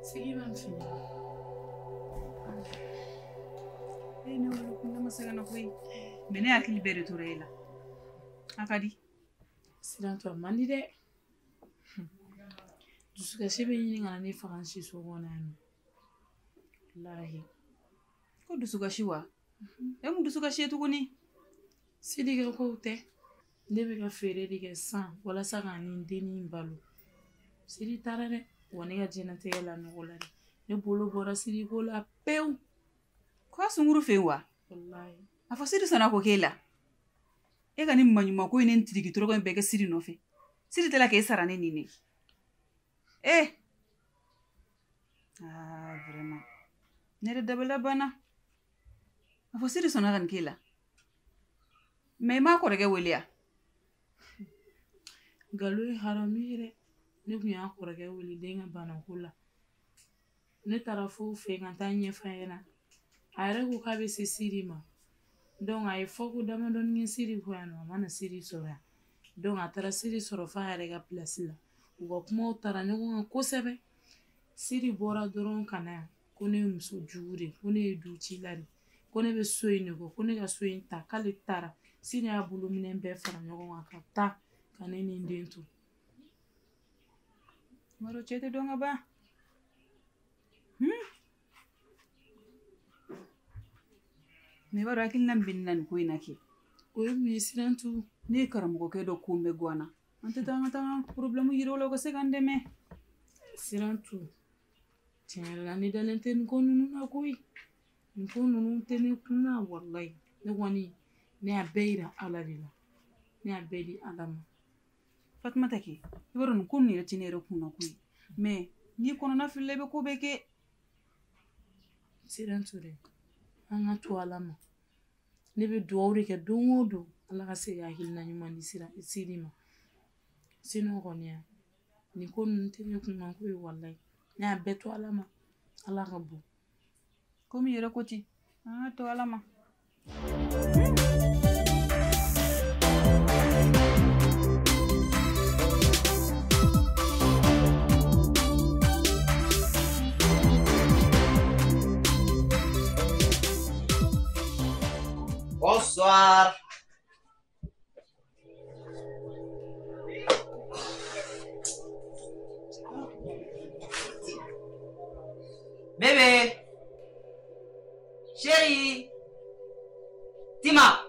Sigi b'an fɛ. E ne wolo kun ne ma sɛgɛn na koyi. Mais ne hakili bɛɛ de tora e la. A ka di. Sirantu a man di dɛ. Dusukasi bɛ ɲini ka na ne faga n si so kɔnɔ yan nɔ. Walahi. Ko dusukasi wa? E mun dusukasi ye tuguni? Sidi ka kow tɛ. Ne bɛ ka feere de kɛ sisan walasa k'a ni n dennin balo. Sidi taara dɛ. Wa ne ka diɲɛnatigɛ la nɔgɔ la dɛ. Ne bolo bɔra Sidi ko la pewu. Ko a sunkuru fɛ yen wa? Walahi. A fɔ Sidi sɔnna k'o k'e la. E ka nin maɲumanko in ni tiriki tɔrɔkɔ in bɛɛ kɛ Sidi nɔfɛ. Sidi tɛ la k'e sara ne nin ne. Eh! Ah, vraiment. Ne yɛrɛ dabali banna. A fɔ Sidi sɔnna ka nin k'e la. Mais i m'a kɔrɔkɛ wele ya? Nkalon ye haramu ye dɛ. Ne kun y'a kɔrɔkɛ wele den ka banako la. Ne taara fo fɛ yen ka taa ɲɛfɔ a ɲɛna. A yɛrɛ ko k'a bɛ se Sidi ma. Donc a ye fɔko damadɔni kɛ Sidi kɔ yan nɔ, a ma na Sidi sɔrɔ yan. Donc a taara Sidi sɔrɔ f'a yɛrɛ ka place la. U ka kumaw taara ɲɔgɔn kan kosɛbɛ. Sidi bɔra dɔrɔn ka na yan ko ne ye muso jugu de ye, ko ne ye ducila de ye, ko ne bɛ so in de kɔ, ko ne ka so in ta, k'ale taara. Sidi y'a bolominɛn bɛɛ fara ɲɔgɔn kan ka taa ka ne ni n den to. Tuma dɔ cɛ tɛ dɔn ka ban. Mais i b'a dɔn hakilina min bɛ ne la nin ko in na kɛ. O ye mun ye Sirantu? Ne ye karamɔgɔkɛ dɔ ko n bɛ guwan na. An tɛ taa an ka taa problème yira o la u ka se k'an dɛmɛ. Sirantu, tiɲɛ yɛrɛ la ne dalen tɛ nin ko ninnu na koyi. Nin ko ninnu tɛ ne kun na walayi. Ne kɔni ne y'a bɛɛ yira Ala de la. Ne y'a bɛɛ di Ala ma. Fatumata kɛ, i b'a dɔn nin ko ninnu yɛrɛ tɛ ne yɛrɛ kun na koyi. Mais n'i kɔnɔna filila i bɛ ko bɛɛ kɛ. Sirantu dɛ, an ka to Ala ma. Ne bɛ dugawu de kɛ don o don Ala ka se ka hakilina ɲuman di Sidi ma. Sinon kɔni ya, nin ko ninnu tɛ ne kun na ko ye walayi. Ne y'a bɛɛ to Ala ma. Ala ka bon. Komi i yɛrɛ ko ten, an ka to Ala ma. Bonsoir. Bébé. Chérie. Tima.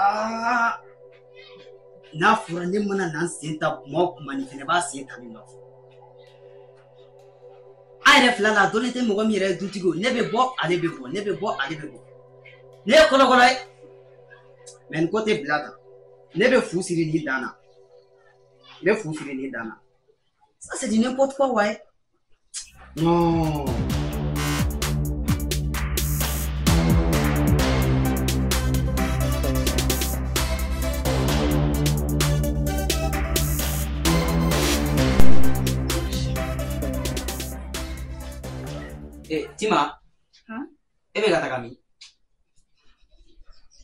Ah, n'a fɔra ne mana na n sen ta kuma o kuma nin fɛnɛ b'a sen ta ne nɔfɛ. An yɛrɛ fila la a dɔnnen tɛ mɔgɔ min yɛrɛ ye dutigi ye, ne bɛ bɔ ale bɛ bɔ, ne bɛ bɔ ale bɛ bɔ. Ne ye kɔlɔkɔlɔ ye, mais nin ko tɛ bila tan. Ne bɛ fu siri nin dan na. N bɛ fu siri nin dan na. Ça c'est du n'importe quoi ouais. Non. Eh, Tima. E bɛ ka taga min?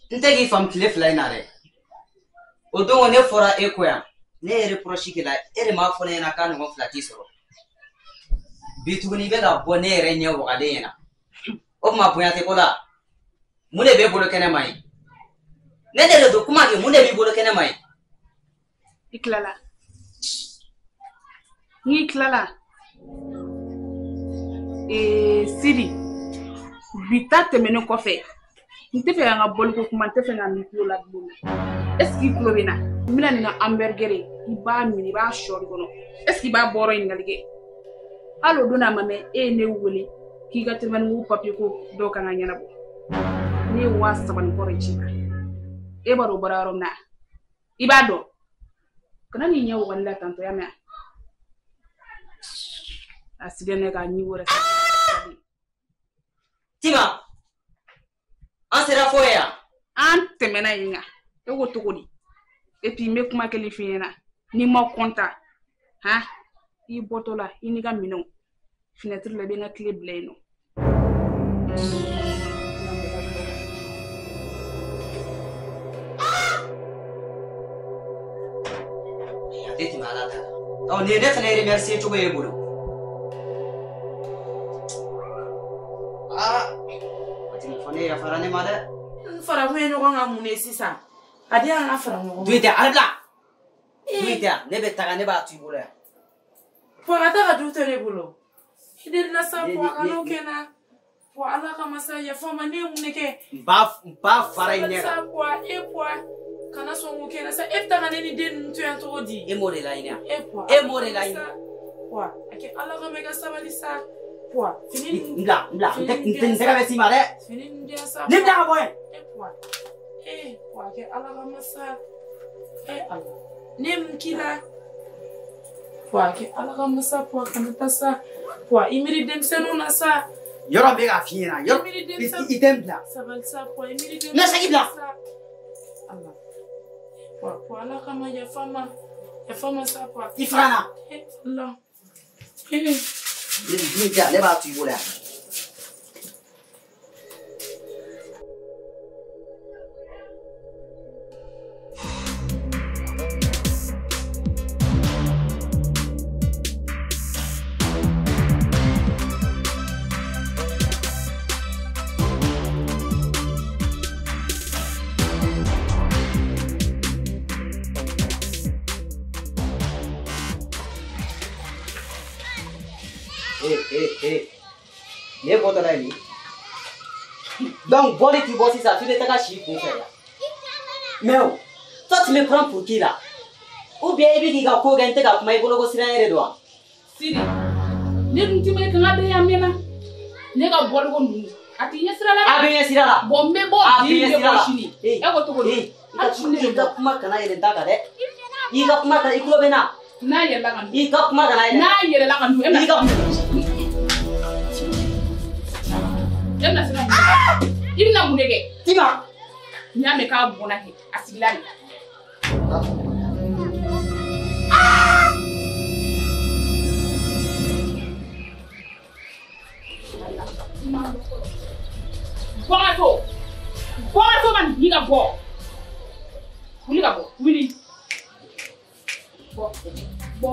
N tɛ k'i faamu tile fila in na dɛ. O don ne fɔra e kɔ yan, ne ye reproche k'i la, e de m'a fɔ ne ɲɛna k'a ɲɔgɔn fila t'i sɔrɔ. Bi tuguni i bɛ ka bɔ ne yɛrɛ ɲɛ wagalen ɲɛna. O tuma bonya tɛ ko la. Mun de b'e bolo kɛnɛma ye? Ne de don kuma kɛ, mun de b'i bolo kɛnɛma ye? I tilala. N'i tilala. Sidi, bi ta tɛmɛnen kɔfɛ, n tɛ fɛ ka n ka bɔliko kuma, n tɛ fɛ ka min tulo la bilen. Est ce que i tulo bɛ n na? N bɛna nin ka hamburger ye, i b'a minɛ, i b'a sɔɔri kɔnɔ. Est ce que i b'a bɔyɔrɔ ɲininkali kɛ? Hali o don n'a ma mɛn, e ye ne wele k'i ka telimani papiye ko dɔw kan ka ɲɛnabɔ. Ne ye 3000 ni kɔ de ci ma. E b'a dɔn o bɔra yɔrɔ min na? I b'a dɔn? Kana n'i ɲɛ waga ne la tantɔ, y'a mɛn? A sigɛ ne k'a ɲi wɛrɛ. Tima, an sera fo yan. An tɛmɛna yen kan. E ko cogo di? Et puis n bɛ kuma kelen f'i ɲɛna. N'i ma kɔntan, han, i bɔtɔ la i n'i ka minɛnw, Fenêtre la i bɛ n ka tile bila yen nɔ. A tɛ tɛmɛ Ala ta kan. Ɔ nin ye ne fana remercier cogo ye e bolo. Aa Fatima fɔ ne yafara ne ma dɛ. N fara kun ye ɲɔgɔn kan mun de ye sisan? A di an ka fara ɲɔgɔn kan. Du in tɛ a bila. Du in tɛ yan ne bɛ taga ne b'a to i bolo yan. Puwa ka taa ka du to ne bolo. I delila sa Puwa ka n'o kɛ n na. Puwa Ala kama sa yafa n ma ne ye mun de kɛ? N b'a fara i ɲɛ kan. Sa Puwa e Puwa kana sɔn k'o kɛ n na sa e bɛ taa ka ne ni den ninnu to yan cogo di? E m'o de laɲini wa? E Puwa e m'o de laɲini. Puwa a kɛ Ala kama i ka sabali sa. Puwa fini ninnu. N bila n bila n tɛ n tɛgɛ bɛ s'i ma dɛ. Fini ninnu di yan sa. Ni bila ka bɔ yen. E Puwa e Puwa a kɛ Ala kama sa. E Ala ne ye mun k'i la? Puwa a kɛ Ala kama sa Puwa kana taa sa. Puwa i miiri denmisɛnninw na sa. Yɔrɔ bɛ k'a f'i ɲɛna yɔrɔ i tɛ n bila. Sabali sa Puwa i miiri denmisɛnninw na. Ne segin bila. Ala Puwa Puwa Ala kama yafa n ma yafa n ma sa Puwa. I fara n na. E Ala. Ni tɛ ne b'a to i bolo yan. Nin ye bɔtɔla ye nin. Donc bɔli t'i bɔ sisan f'i bɛ taga si kun fɛ yan. Mais o, toi tu me prends pour qui là? Ou bien i bɛ k'i ka ko kɛ n tɛ ka kuma i bolo ko siran yɛrɛ don wa? Sidi, ne dun ti ma i kan ka bɛn yan mɛnna. Ne ka bɔliko ninnu a t'i ɲɛ sira la. A bɛ ɲɛ sira la. Bon n bɛ bɔ bi n bɛ bɔ sini. E ko cogo di? I ka kuma kana yɛlɛ n ta kan dɛ. I ka kuma kana i tulo bɛ n na. N'a yɛlɛla ka dun. I ka kuma kana yɛlɛ. N'a yɛlɛla ka dun e bɛna. E bɛna se ka mun kɛ? I bɛna mun de kɛ? Tima. N'i y'a mɛn k'a bɔnna kɛ a sigila de. Bɔ n ka so. Bɔ n ka so man wuli ka bɔ. Wuli ka bɔ. Wuli. Bɔ. Bɔ.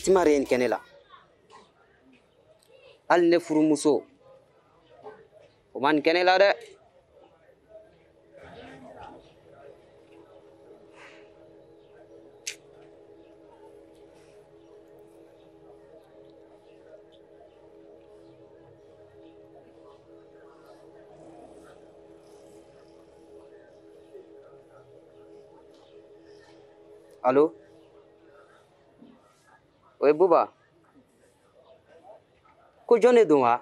Tima de ye nin kɛ ne la. Hali ne furumuso o ma nin kɛ ne la dɛ. Allo? O ye Buba. Ko jɔn de don wa?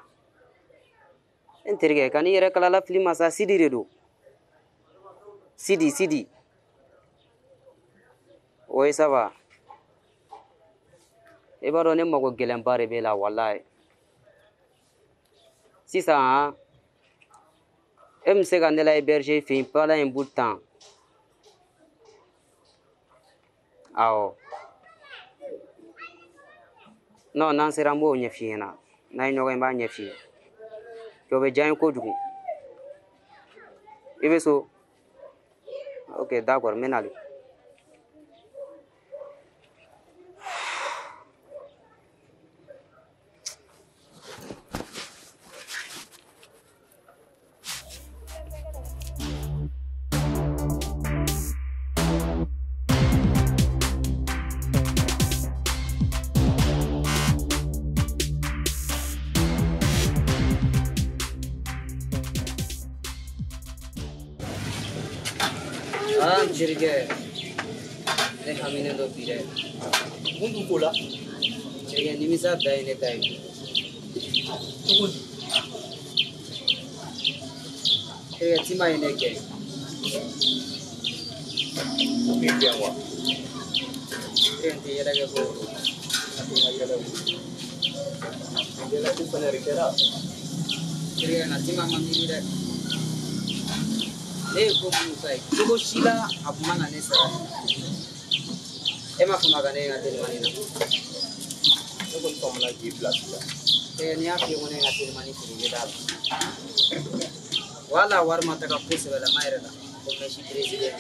N terikɛ ka n'i yɛrɛ kalala fili ma sa Sidi de don. Sidi Sidi. Oui ça va. I b'a dɔn ne mago gɛlɛnba de b'e la walayi. Sisan han, e bɛ se ka ne la héberger fɛ yen pendant un bout de temps. Awɔ. Non, n'an sera n b'o ɲɛf'i ɲɛna. N'an ye ɲɔgɔn ye n b'a ɲɛf'i ye. O bɛ diya n ye kojugu. I bɛ so? Ok, d'accord, n bɛ nale. Ah, n terikɛ, ne haminen don bi dɛ. Mun dun ko la? Terikɛ, nimisa dan ye ne ta ye bi. Cogo di? Terikɛ, Tima ye ne gɛn. O k'i gɛn wa? Terikɛ, n tɛ yɛlɛ kɛ ko. A tɛ n ka yɛlɛ o. Yɛlɛ ko fana de kɛra. Terikɛ, nka Tima ma miiri dɛ. Ne ye ko minnu k'a ye, cogo si la a kun ma na ne sara. E ma fama ka ne ye n ka telimani na. Ne kɔni famana k'i bila sisan. Terikɛ, n'i y'a f'i ye ko ne ye n ka telimani feere, i bɛ d'a la. Wala wari ma taga ko sɛbɛlama yɛrɛ la ko mɛsi perezidɛn.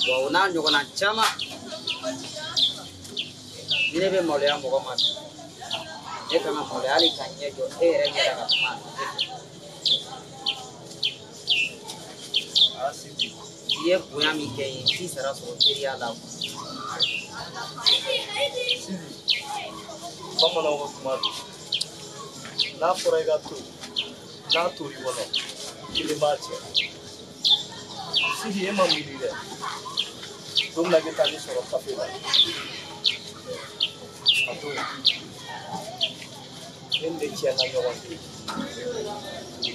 Wa o n'a ɲɔgɔnna caman. Ni ne bɛ maloya mɔgɔ ma bi, ne kan ka maloya hali ka ɲɛ jɔ e yɛrɛ ɲɛ la ka kuma ne fɛ. Ah, Sidi. I ye bonya min kɛ n ye, n t'i sara sɔrɔ teriya la. Sidi, bamananw ka kuma don. N'a fɔra i ka to, n'a tor'i kɔnɔ, kelen b'a cɛ. Sidi, e ma miiri dɛ. Don min na i bɛ taa ne sɔrɔ kafe la. A don, ne ni ne tiɲɛna ɲɔgɔn ye.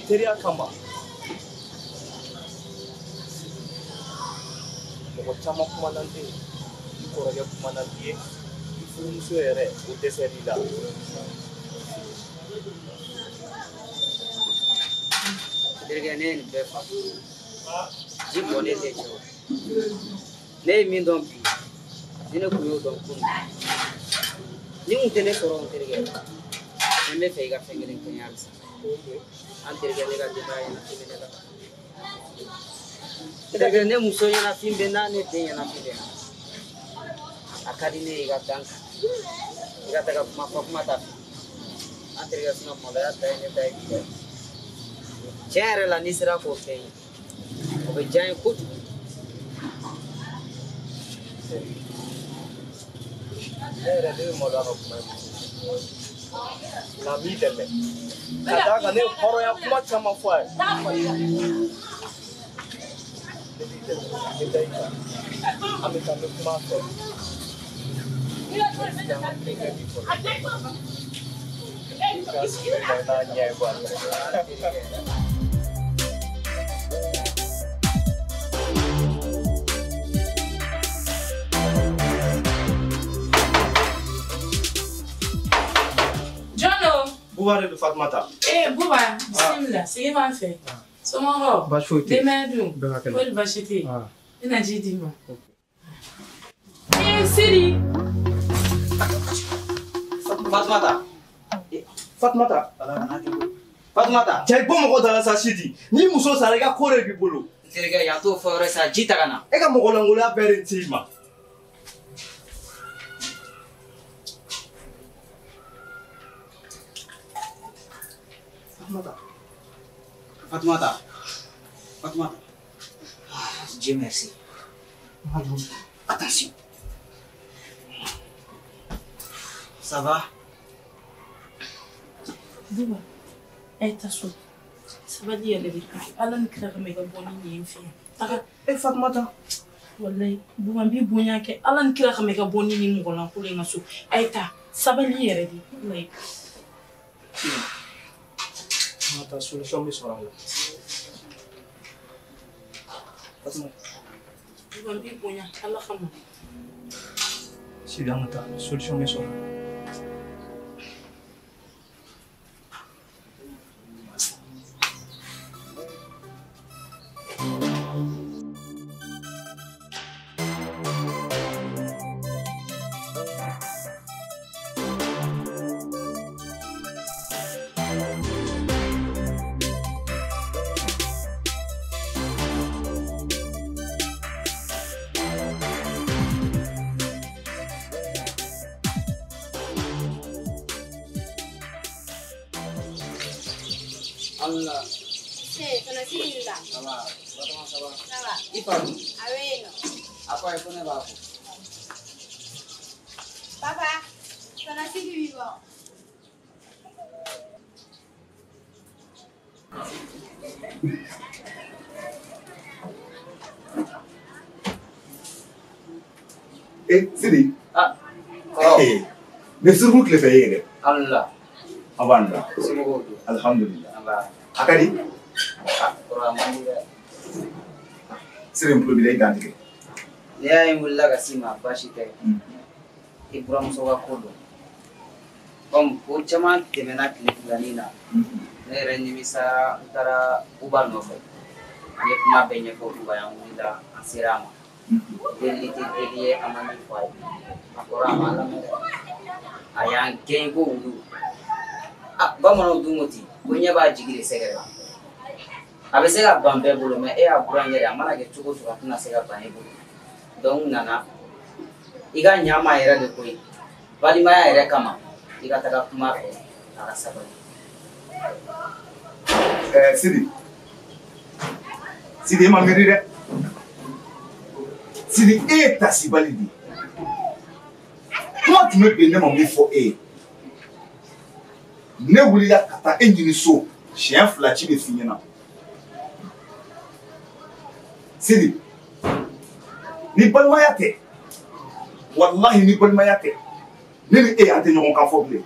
Teriya kama. Mɔgɔ caman kumana n den, i kɔrɔkɛ kumana i ye, i furumuso yɛrɛ o dɛsɛr'i la. Terikɛ, ne ye nin bɛɛ faamu. Ji bɔnnen tɛ cɛ o. Ne ye min dɔn bi, ni ne kun y'o dɔn kunun, ni kun tɛ ne sɔrɔ n terikɛ, ne bɛ fɛ i ka fɛn kelen kɛ n ye halisa. An terikɛ, ne ka denbaya ɲɛnafin bɛ ne la. Terikɛ, ne muso ɲɛnafin bɛ n na, ne den ɲɛnafin bɛ n na. A ka di ne ye i ka dan kan. I ka taga kuma fɔ kuma ta fɛ. An terikɛ, sinɔn maloya dan ye ne ta ye bi dɛ. Tiɲɛ yɛrɛ la, n'i sera k'o kɛ n ye, o bɛ diya n ye kojugu. Ne yɛrɛ ne bɛ maloya ka kuma i muso fɛ. Nka n b'i dɛmɛ. Ka d'a kan ne ye hɔrɔnya kuma caman fɔ a ye. Ne b'i dɛmɛ, n bɛ da i kan. An bɛ taa n bɛ kuma a fɛ. Sidi, an ka tulonkɛ b'i kɔrɔ. I ka sigi n'a ɲɛ ye bɔ a la. Buba de don Fatumata. Eh Buba, bisimila, sigi b'an fɛ. Somɔgɔw? Baasi foyi tɛ yen. Denbaya dun? Bɛɛ ka kɛnɛ. Kɔri baasi tɛ yen? Ah. N bɛna ji d'i ma. Eh Sidi. Fatumata. Fatumata. Fatumata. Cɛ bɔ mɔgɔ da la sa Sidi. N'i muso sara i ka ko de b'i bolo. N terikɛ, yan t'o fɔ yɔrɔ ye sa, ji ta ka na. E ka mɔgɔlankolonya bɛɛ de t'i ma. Fatumata. Fatumata. Fatumata. Ah, Dieu merci. Attention. Ça va? Buba, a ye taa so. Sabali yɛrɛ de. Ala ni kira kama i ka bɔ ni nin ye n fɛ yan. Taga. E Fatumata. Walayi, Buba, n b'i bonya kɛ. Ala ni kira kama i ka bɔ ni nin mɔgɔlankolon ye n ka so. A ye taa. Sabali yɛrɛ de. Walayi. Fatumata, solution bɛ sɔrɔ a la. Fatumata. Buba, n b'i bonya. Ala kama. Sidi, an ka taa. Solution bɛ sɔrɔ a la. Allah. Eh, tɔnɔ Sidi la. Ça va, Batoma, ça va? Ça va. I fa dun? A bɛ yen nɔ. A fɔ a ye ko ne b'a fɔ. Papa, tɔnɔ Sidi b'i kɔ. Sidi. Ah, kɔrɔ. Ne suruku tile fɛ e ye dɛ. Alhamdulillah. An b'a la. Somɔgɔw dun? Alhamdulillah. An b'a. A ka di? Ah, kɔrɔ a man di dɛ. Sidi n tulo b'i la, i dantigɛ. Ne y'a ye n wulila ka s'i ma, baasi tɛ. I buramuso ka ko don. Comme ko caman tɛmɛna tile filanin na. Ne yɛrɛ nimisara, n taara Buba nɔfɛ. N ye kuma bɛɛ ɲɛfɔ Buba ye, an wulila an sera a ma. Delili tɛ deli ye, an ma min fɔ a ye. A kɔrɔ a ma lamɛn dɛ. A y'an gɛn ko wulu. Ah, bamananw dun ko ten, ko ɲɛ b'a jigi de sɛgɛrɛ. A bɛ se ka ban bɛɛ bolo, mais e y'a burankɛ de, a mana kɛ cogo o cogo a tɛna se ka ban e bolo. Donc n nana i ka ɲa ma yɛrɛ de koyi. Balimaya yɛrɛ kama, i ka taga kuma fɛ, a ka sabali. Sidi. Sidi, e ma miiri dɛ. Sidi, e ye tasibali de ye. Kuma jumɛn bɛ yen ne ma min fɔ e ye? Ne wulila ka taa e ɲini so siɲɛ 2 ci bɛ f'i ɲɛna. Sidi, ni balimaya tɛ, walahi ni balimaya tɛ, ne ni e an tɛ ɲɔgɔn kan fɔ bilen.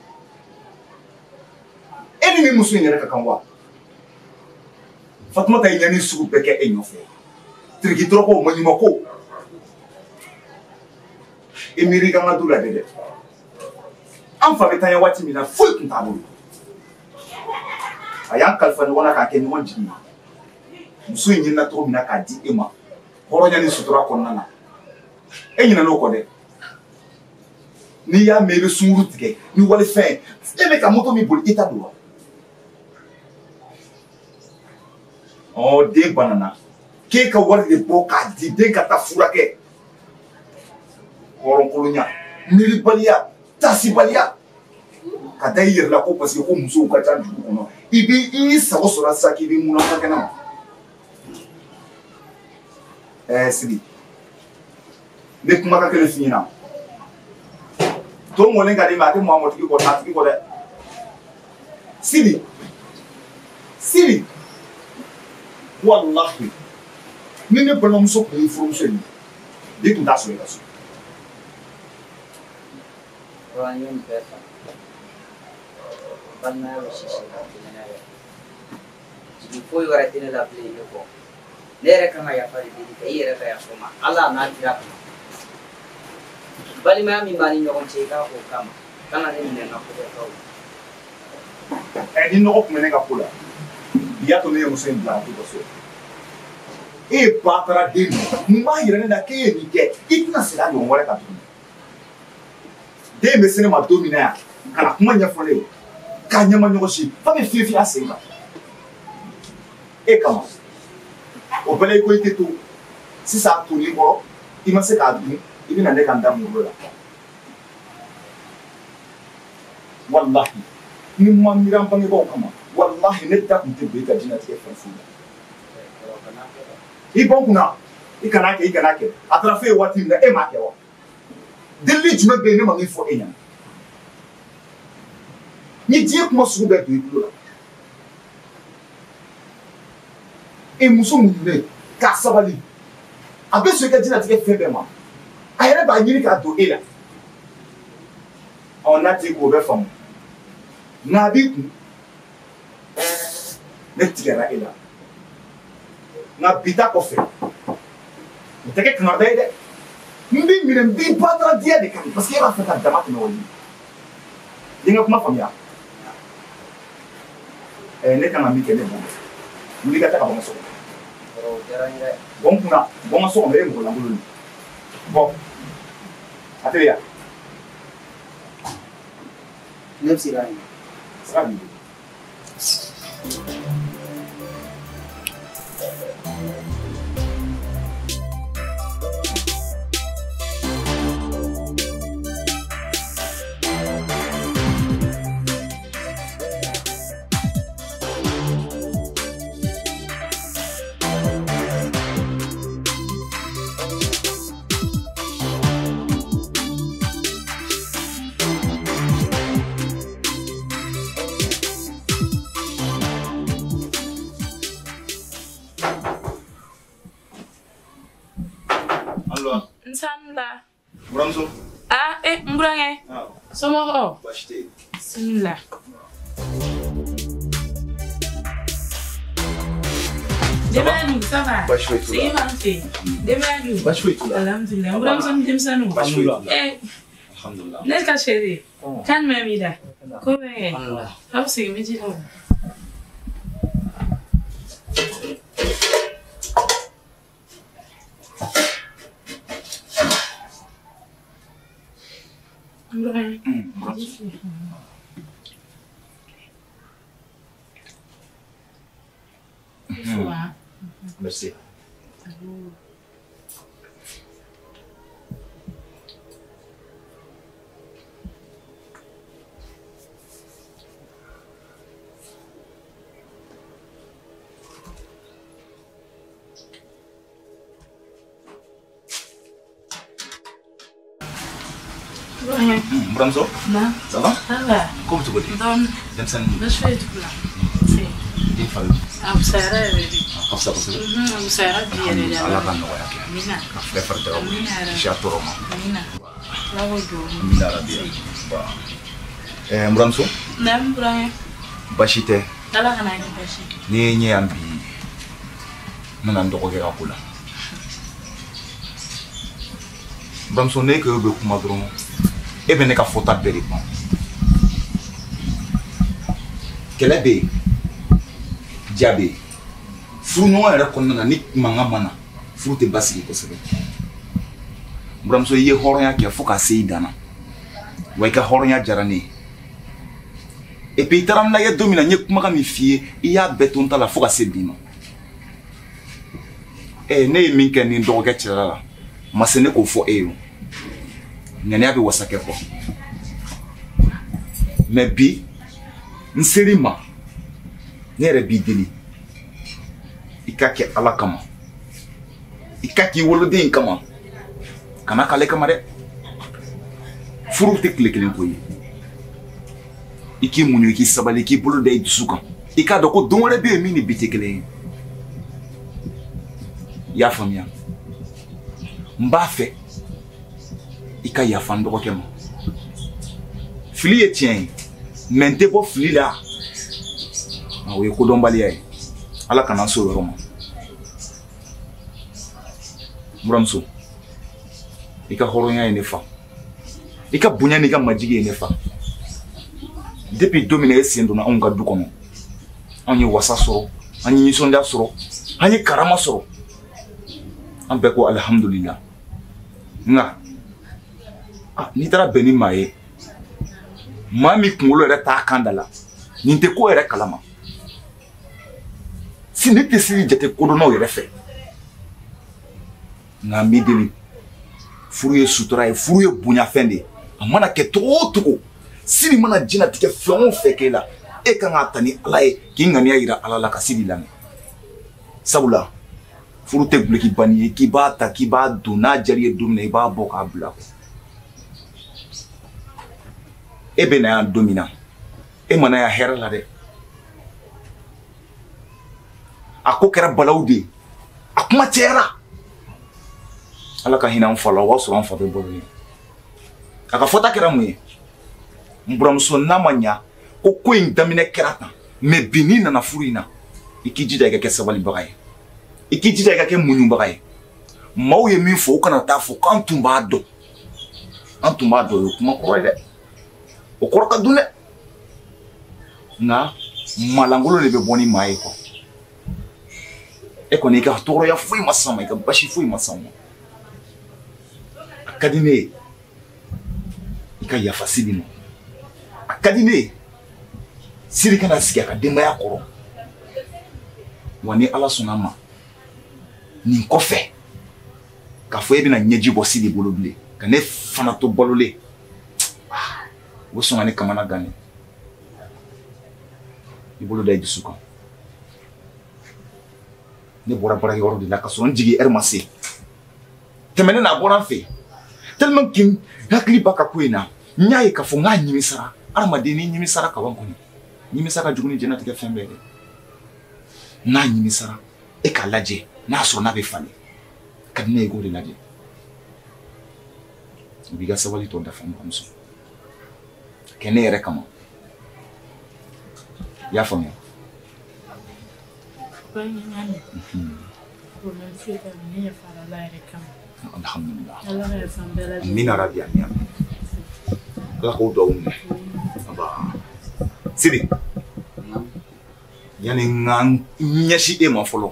E ni nin muso in yɛrɛ ka kan wa? Fatumata ye ɲani sugu bɛɛ kɛ e nɔfɛ. Tiriki dɔrɔgɔw, maɲumako. E miiri ka n ka du lajɛ dɛ. An fa bɛ taa ɲɛ waati min na, foyi tun t'a bolo. A y'an kalifa ɲɔgɔn na k'a kɛ ɲɔgɔn jigi ye. Muso in ɲinina cogo min na k'a di e ma, hɔrɔnya ni sutura kɔnɔna na. E ɲinɛn'o kɔ dɛ. N'i y'a mɛn i bɛ sunkuru tigɛ ni walifɛn, e bɛ ka moto min boli i ta don wa? Ɔ, den banana. K'e ka wari de bɔ k'a di den ka taa furakɛ. Hɔrɔnkolonya, miiribaliya, tasibaliya. Ka da i yɛrɛ la ko parce que ko musow ka ca dugu kɔnɔ. I b'i sago sɔrɔ sisan k'i b'i munna kɛnɛ ma. Sidi, n bɛ kumakan kelen f'i ɲɛna. To mɔlen ka d'i ma, a tɛ mɔ a mɔtigi kɔ, a tigi kɔ dɛ. Sidi, Sidi, walahi, ni ne balimamuso tun y'i furumuso ye, bi tun t'a sɔrɔ i ka so. Kɔrɔ an ye nin bɛɛ faamu. Balimaya bɛ sisi la, a tɛ nɛnɛ dɛ. Jigi foyi wɛrɛ tɛ ne la bilen ne kɔ. Ne yɛrɛ kan ka yafa de deli fɛ, i yɛrɛ ka yafa ma. Ala n'a kira kama. Balimaya min b'an ni ɲɔgɔn cɛ, i k'a k'o kama. Kana ne minɛ n ka ko kɛtaw la. Ni nɔgɔ tun bɛ ne ka ko la, bi y'a to ne ye muso in bila a t'u ka so. E ye batara den de ye. Mun b'a yira ne la k'e ye nin kɛ, i tɛna segin a ɲɔgɔn wɛrɛ kan tuguni. Den bɛ se ne ma don min na yan, ka na kuma ɲɛfɔ ne ye, k'a ɲɛma ɲɔgɔn si, f'a bɛ fiye fiye a sen kan. E kama. O bɛɛ la i ko i tɛ to. Sisan a tonn'i kɔrɔ, i ma se k'a dun, i bɛna ne ka n da muru la. Walahi, ni ma miiri an bangebaaw kama, walahi ne da tun tɛ don i ka diɲɛlatigɛ fɛn foyi la. I bɔ n kunna, i kana kɛ, i kana kɛ. A taara f'e ye waati min na, e m'a kɛ wa? Delili jumɛn bɛ yen ne ma min fɔ e ɲɛna? Ni diɲɛ kuma sugu bɛɛ don i tulo la. E muso muɲunen, k'a sabali, a bɛ sɔn i ka diɲɛlatigɛ fɛn bɛɛ ma. A yɛrɛ b'a ɲini k'a don e la. Ɔ, n'a t'i kun, o bɛ faamu. Nka a b'i kun, ne tigɛra e la. Nka bi ta kɔfɛ, o tɛ kɛ kangarida ye dɛ. N b'i minɛ, n b'i batara diya de kan, parce que e b'a fɛ ka dama tɛmɛ o ye. I ye n ka kuma faamuya? Ne kan ka min kɛ, ne b'o kɛ. Wuli ka taa ka bɔ n ka so kɔnɔ. Kɔrɔ, o diyara n ye dɛ. Bɔ n kunna, bɔ n ka so kɔnɔ, e ye mɔgɔ lankolon de ye. Bɔ. A teliya. Ne bɛ se k'a ɲɛ. Sira b'i bolo. Nsanla. Buramuso. Ah, n burankɛ. Somɔgɔw? Baasi tɛ yen. Bisimila. Denbaya dun, ça va? Baasi foyi t'u la. Sigi b'an fɛ yen. Denbaya dun? Baasi foyi t'u la. Alhamdulilayi. N buramuso ni denmisɛnninw. Baasi foyi t'u la. Alhamdulilayi. Ne ka chérie, kan jumɛn b'i la? Ko bɛ kɛ? Aw sigi n bɛ ji la. Merci. Buramuso. Na. Ça va? Ça va. Ko bɛ cogo di? Dɔɔni. Denmisɛnnin. Baasi foyi t'u la. Den fa bɛ min? A fisayara yɛrɛ de. A ka fisa kosɛbɛ. A fisayara bi yɛrɛ de. Ala ka nɔgɔya kɛ. Amina. Ka filɛ fari jaga bɔ. Amina yɛrɛ. Kisi a tɔɔrɔ ma. Amina. Ala k'o duwawu. Amina yarabi. N buramuso. Na n burankɛ. Baasi tɛ. Ala kana kɛ baasi ye. N'i ye n ye yan bi, n nana n dɔgɔkɛ ka ko la. Buramuso, n'e ko e bɛ kuma dɔrɔn, e bɛ ne ka fɔta bɛɛ de ban. Kɛlɛ bɛ yen, ja bɛ yen. Furuɲɔgɔn yɛrɛ kɔnɔna na, ni mankan ma na, furu tɛ basigi kosɛbɛ. Buramuso, i ye hɔrɔnya kɛ fo ka se i dan na. Wa i ka hɔrɔnya diyara ne ye. Et puis i taara n lajɛ don min na, n ye kumakan min f'i ye, i y'a bɛɛ to n ta la fo ka se bi ma. Ne ye min kɛ ni n dɔgɔkɛ cɛla la, ma se ne k'o fɔ e ye o. Ŋaniya bɛ wasa kɛ kɔ. Mais bi, n ser'i ma, ne yɛrɛ b'i deli. I ka kɛ Ala kama. I ka k'i woloden in kama. Kana k'ale kama dɛ. Furu tɛ tile kelen ko ye. I k'i muɲu, i k'i sabali, i k'i bolo da i dusu kan. I k'a dɔn ko don wɛrɛ bɛ yen min ni bi tɛ kelen ye. I y'a faamuya? N b'a fɛ i ka yafa n dɔgɔkɛ ma. Fili ye tiɲɛ ye, mais n tɛ bɔ fili la. O ye kodɔnbaliya ye. Ala kana n s'o yɔrɔ ma. N buramuso, i ka hɔrɔnya ye ne fa. I ka bonya n'i ka majigi ye ne fa. Depuis don min na e sen donna anw ka du kɔnɔ, anw ye wasa sɔrɔ, an ye nisɔndiya sɔrɔ, an ye karama sɔrɔ. An bɛɛ ko alihamudulila. Nka n'i taara bɛn ni maa ye, maa min kunkolo yɛrɛ t'a kan da la, nin tɛ ko yɛrɛ kalama. Si ne tɛ sini jate kodɔnnaw yɛrɛ fɛ. Nka n b'i deli, furu ye sutura ye, furu ye bonyafɛn de ye. A mana kɛ cogo o cogo, sini mana diɲɛlatigɛ fɛn o fɛn k'e la, e kan k'a ta ni Ala ye, k'i ŋaniya yira Ala la ka Sidi lamɛn. Sabula furu tɛ gulokibanni ye k'i b'a ta k'i b'a don, n'a diyar'i ye don min na i b'a bɔ k'a bila. E bɛ na yan don min na, e ma na yan hɛrɛ la dɛ. A ko kɛra balawu de ye, a kuma cayara. Ala ka hinɛ an fa la, o b'a sɔrɔ an fa bɛ balo ye. A ka fɔta kɛra mun ye? N buramuso, n'a ma ɲa ko in daminɛ kɛra tan, mais bi n'i nana furu in na, i k'i jija i ka kɛ sabalibaga ye, i k'i jija i ka kɛ muɲubaga ye. Maaw ye min fɔ, u kana taa fɔ k'an tun b'a dɔn. An tun b'a dɔn, o ye kuma kɔrɔ ye dɛ. O kɔrɔ ka dun dɛ. Nka maalankolon de bɛ bɔ ni maa ye kɔ. E kɔni, i ka tɔɔrɔya foyi ma s'an ma, i ka basi foyi ma s'an ma. A ka di ne ye i ka yafa Sidi ma. A ka di ne ye Sidi kana sigi a ka denbaya kɔrɔ. Wa ni Ala sɔnna a ma, nin kɔfɛ k'a fɔ e bɛna ɲɛji bɔ Sidi bolo bilen, ka ne fana to balolen, o bɛ sɔn ka ne kamana gan dɛ. I bolo da i dusu kan. Ne bɔra baarakɛyɔrɔ de la ka sɔrɔ n jigin ɛri ma se. Tɛmɛnen na, a bɔra n fɛ tellement que n hakili b'a ka ko in na, n y'a ye k'a fɔ n k'a ɲimisara. Hadamaden n'i ɲimisara kaban kɔni, ɲimisa ka jugu ni diɲɛlatigɛ fɛn bɛɛ dɛ. N'a ɲimisara, e k'a lajɛ n'a sɔrɔ n'a bɛ falen. A ka di ne ye i k'o de lajɛ. I b'i ka sabali tɔ dafa n buramuso. Kɛ ne yɛrɛ kama. I y'a faamuya? Alhamdulillah. Amina rabi amina. Ala k'o duwawu minɛ. Aba. Sidi. Yani n ka n ɲɛsin e ma fɔlɔ,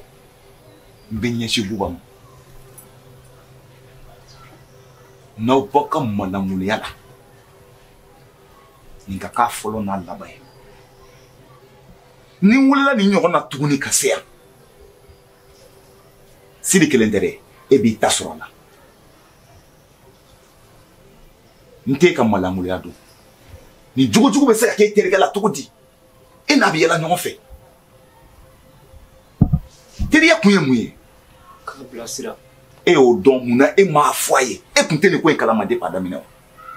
n bɛ ɲɛsin Buba ma. N'aw bɔ ka malangoloya la, nin ka k'a fɔlɔ n'a laban ye. Ni n wulila nin ɲɔgɔn na tuguni ka se yan, Sidi kelen tɛ dɛ, e b'i ta sɔrɔ a la. N t'e ka malangoloya dɔn. Nin jogojugu bɛ se ka k'e terikɛ la cogo di? E n'a bɛ yɛlɛ ɲɔgɔn fɛ. Teriya kun ye mun ye? K'a bilasira. E y'o dɔn mun na e m'a fɔ a ye? E kun tɛ nin ko in kalama depuis a daminɛ o.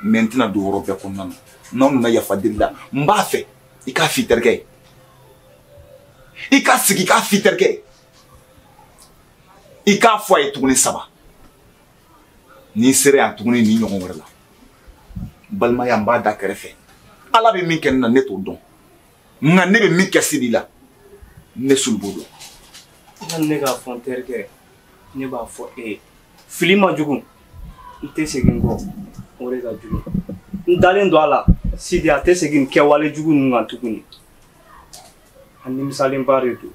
Mais n tɛna don yɔrɔ bɛɛ kɔnɔna na. N'aw nana yafa deli la, n b'a fɛ i k'a f'i terikɛ ye. I k'a sigi i k'a f'i terikɛ ye. I k'a fɔ a ye tuguni saba. N'i sera yan tuguni nin ɲɔgɔn wɛrɛ la, balimaya n b'a da kɛrɛfɛ. Ala bɛ min kɛ ne na ne t'o dɔn. Nka ne bɛ min kɛ Sidi la, ne Sulu b'o dɔn. Hali ne k'a fɔ n terikɛ, ne b'a fɔ e ye. Fili ma jugu, n tɛ segin kɔ, o de ka jugu. N dalen don a la, Sidi a tɛ segin kɛwale jugu ninnu kan tuguni. A nimisalenba de don.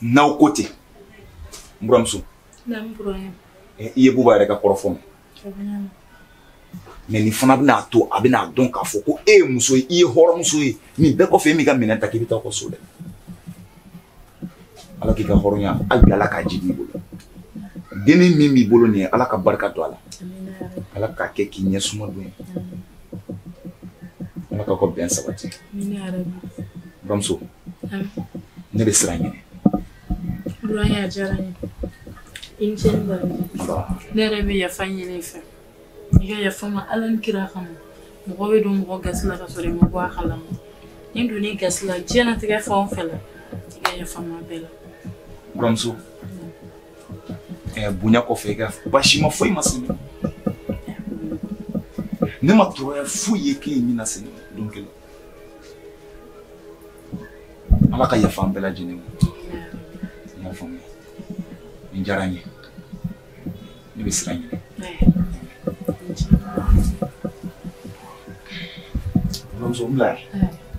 N'aw ko ten, n buramuso. N burankɛ. I ye Buba yɛrɛ ka kɔrɔfɔ mɛn. Mais nin fana bɛna to a bɛna dɔn k'a fɔ ko e ye muso ye, i ye hɔrɔnmuso ye. Nin bɛɛ kɔfɛ e m'i ka minɛn ta k'i bɛ taa aw ka so dɛ. Ala k'i ka hɔrɔnya hali bi Ala k'a jidi i bolo. Dennin min b'i bolo nin ye, Ala ka barika don a la. Ala k'a kɛ k'i ɲɛ suma don ye. Ala k'aw ka bɛn sabati. Buramuso, ne bɛ sira ɲini. Burankɛ, a diyara n ye. I ni ce ni baraji. Ne yɛrɛ bɛ yafa ɲini i fɛ. I ka yafa n ma Ala ni kira kama. Mɔgɔ bɛ don mɔgɔ gasi la ka sɔrɔ i ma bɔ a kalama. Ni n donn'i gasi la diɲɛlatigɛ fɛn o fɛn la, i ka yafa n ma bɛɛ la. Buramuso, bonya kɔfɛ i ka baasi ma foyi ma se ne ma. Ne ma tɔɔrɔya foyi ye k'e ye min lase ne ma don kelen. Ala ka yafa an bɛɛ lajɛlen ma. I y'a faamuya. Nin diyara n ye. Ne bɛ sira ɲini. Buramuso, n bila yan.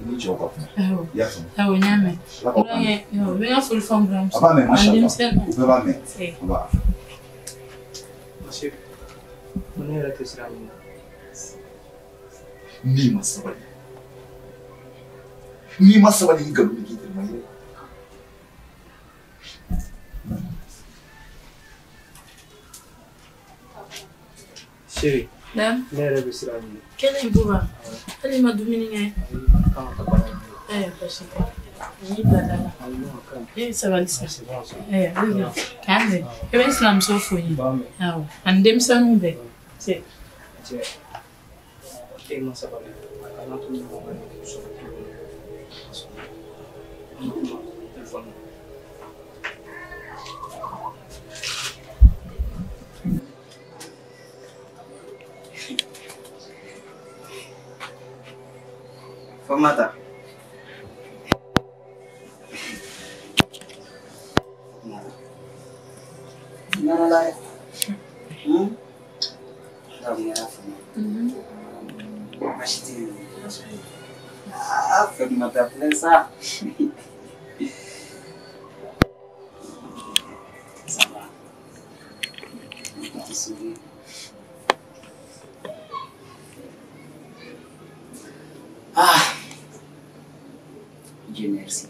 I ni cɛw ka kuma. I y'a faamu? Awɔ, n y'a mɛn. Burankɛ, n bɛ n ka foli fɔ n buramuso. A b'a mɛn, masha Allah. U bɛɛ b'a mɛn. Nba. Monsieur, ne yɛrɛ tɛ sira ɲini. N'i ma sabali, n'i ma sabali, i nkalon bɛ k'i terima ye. Chérie, Naamu. Ne yɛrɛ bɛ sira ɲini. Kelen Buba, hali i ma dumuni kɛ. Kan ka taa baara la. Ayiwa, baasi tɛ. N y'i bila da la. E bɛ sabali sa. Ayiwa, k'an bɛn. I bɛ n sinamuso fo n ye. Awɔ, ani denmisɛnninw bɛɛ. Se. E ma sabali, a kana to ɲɔgɔn ka nin sɔrɔ tuguni. An bɛ kuma telefɔni na. Famata. Nana la dɛ. Baasi tɛ yen. Ah, Fatumata filɛ sa. Ça va. Petit sourire. Ah, Dieu merci.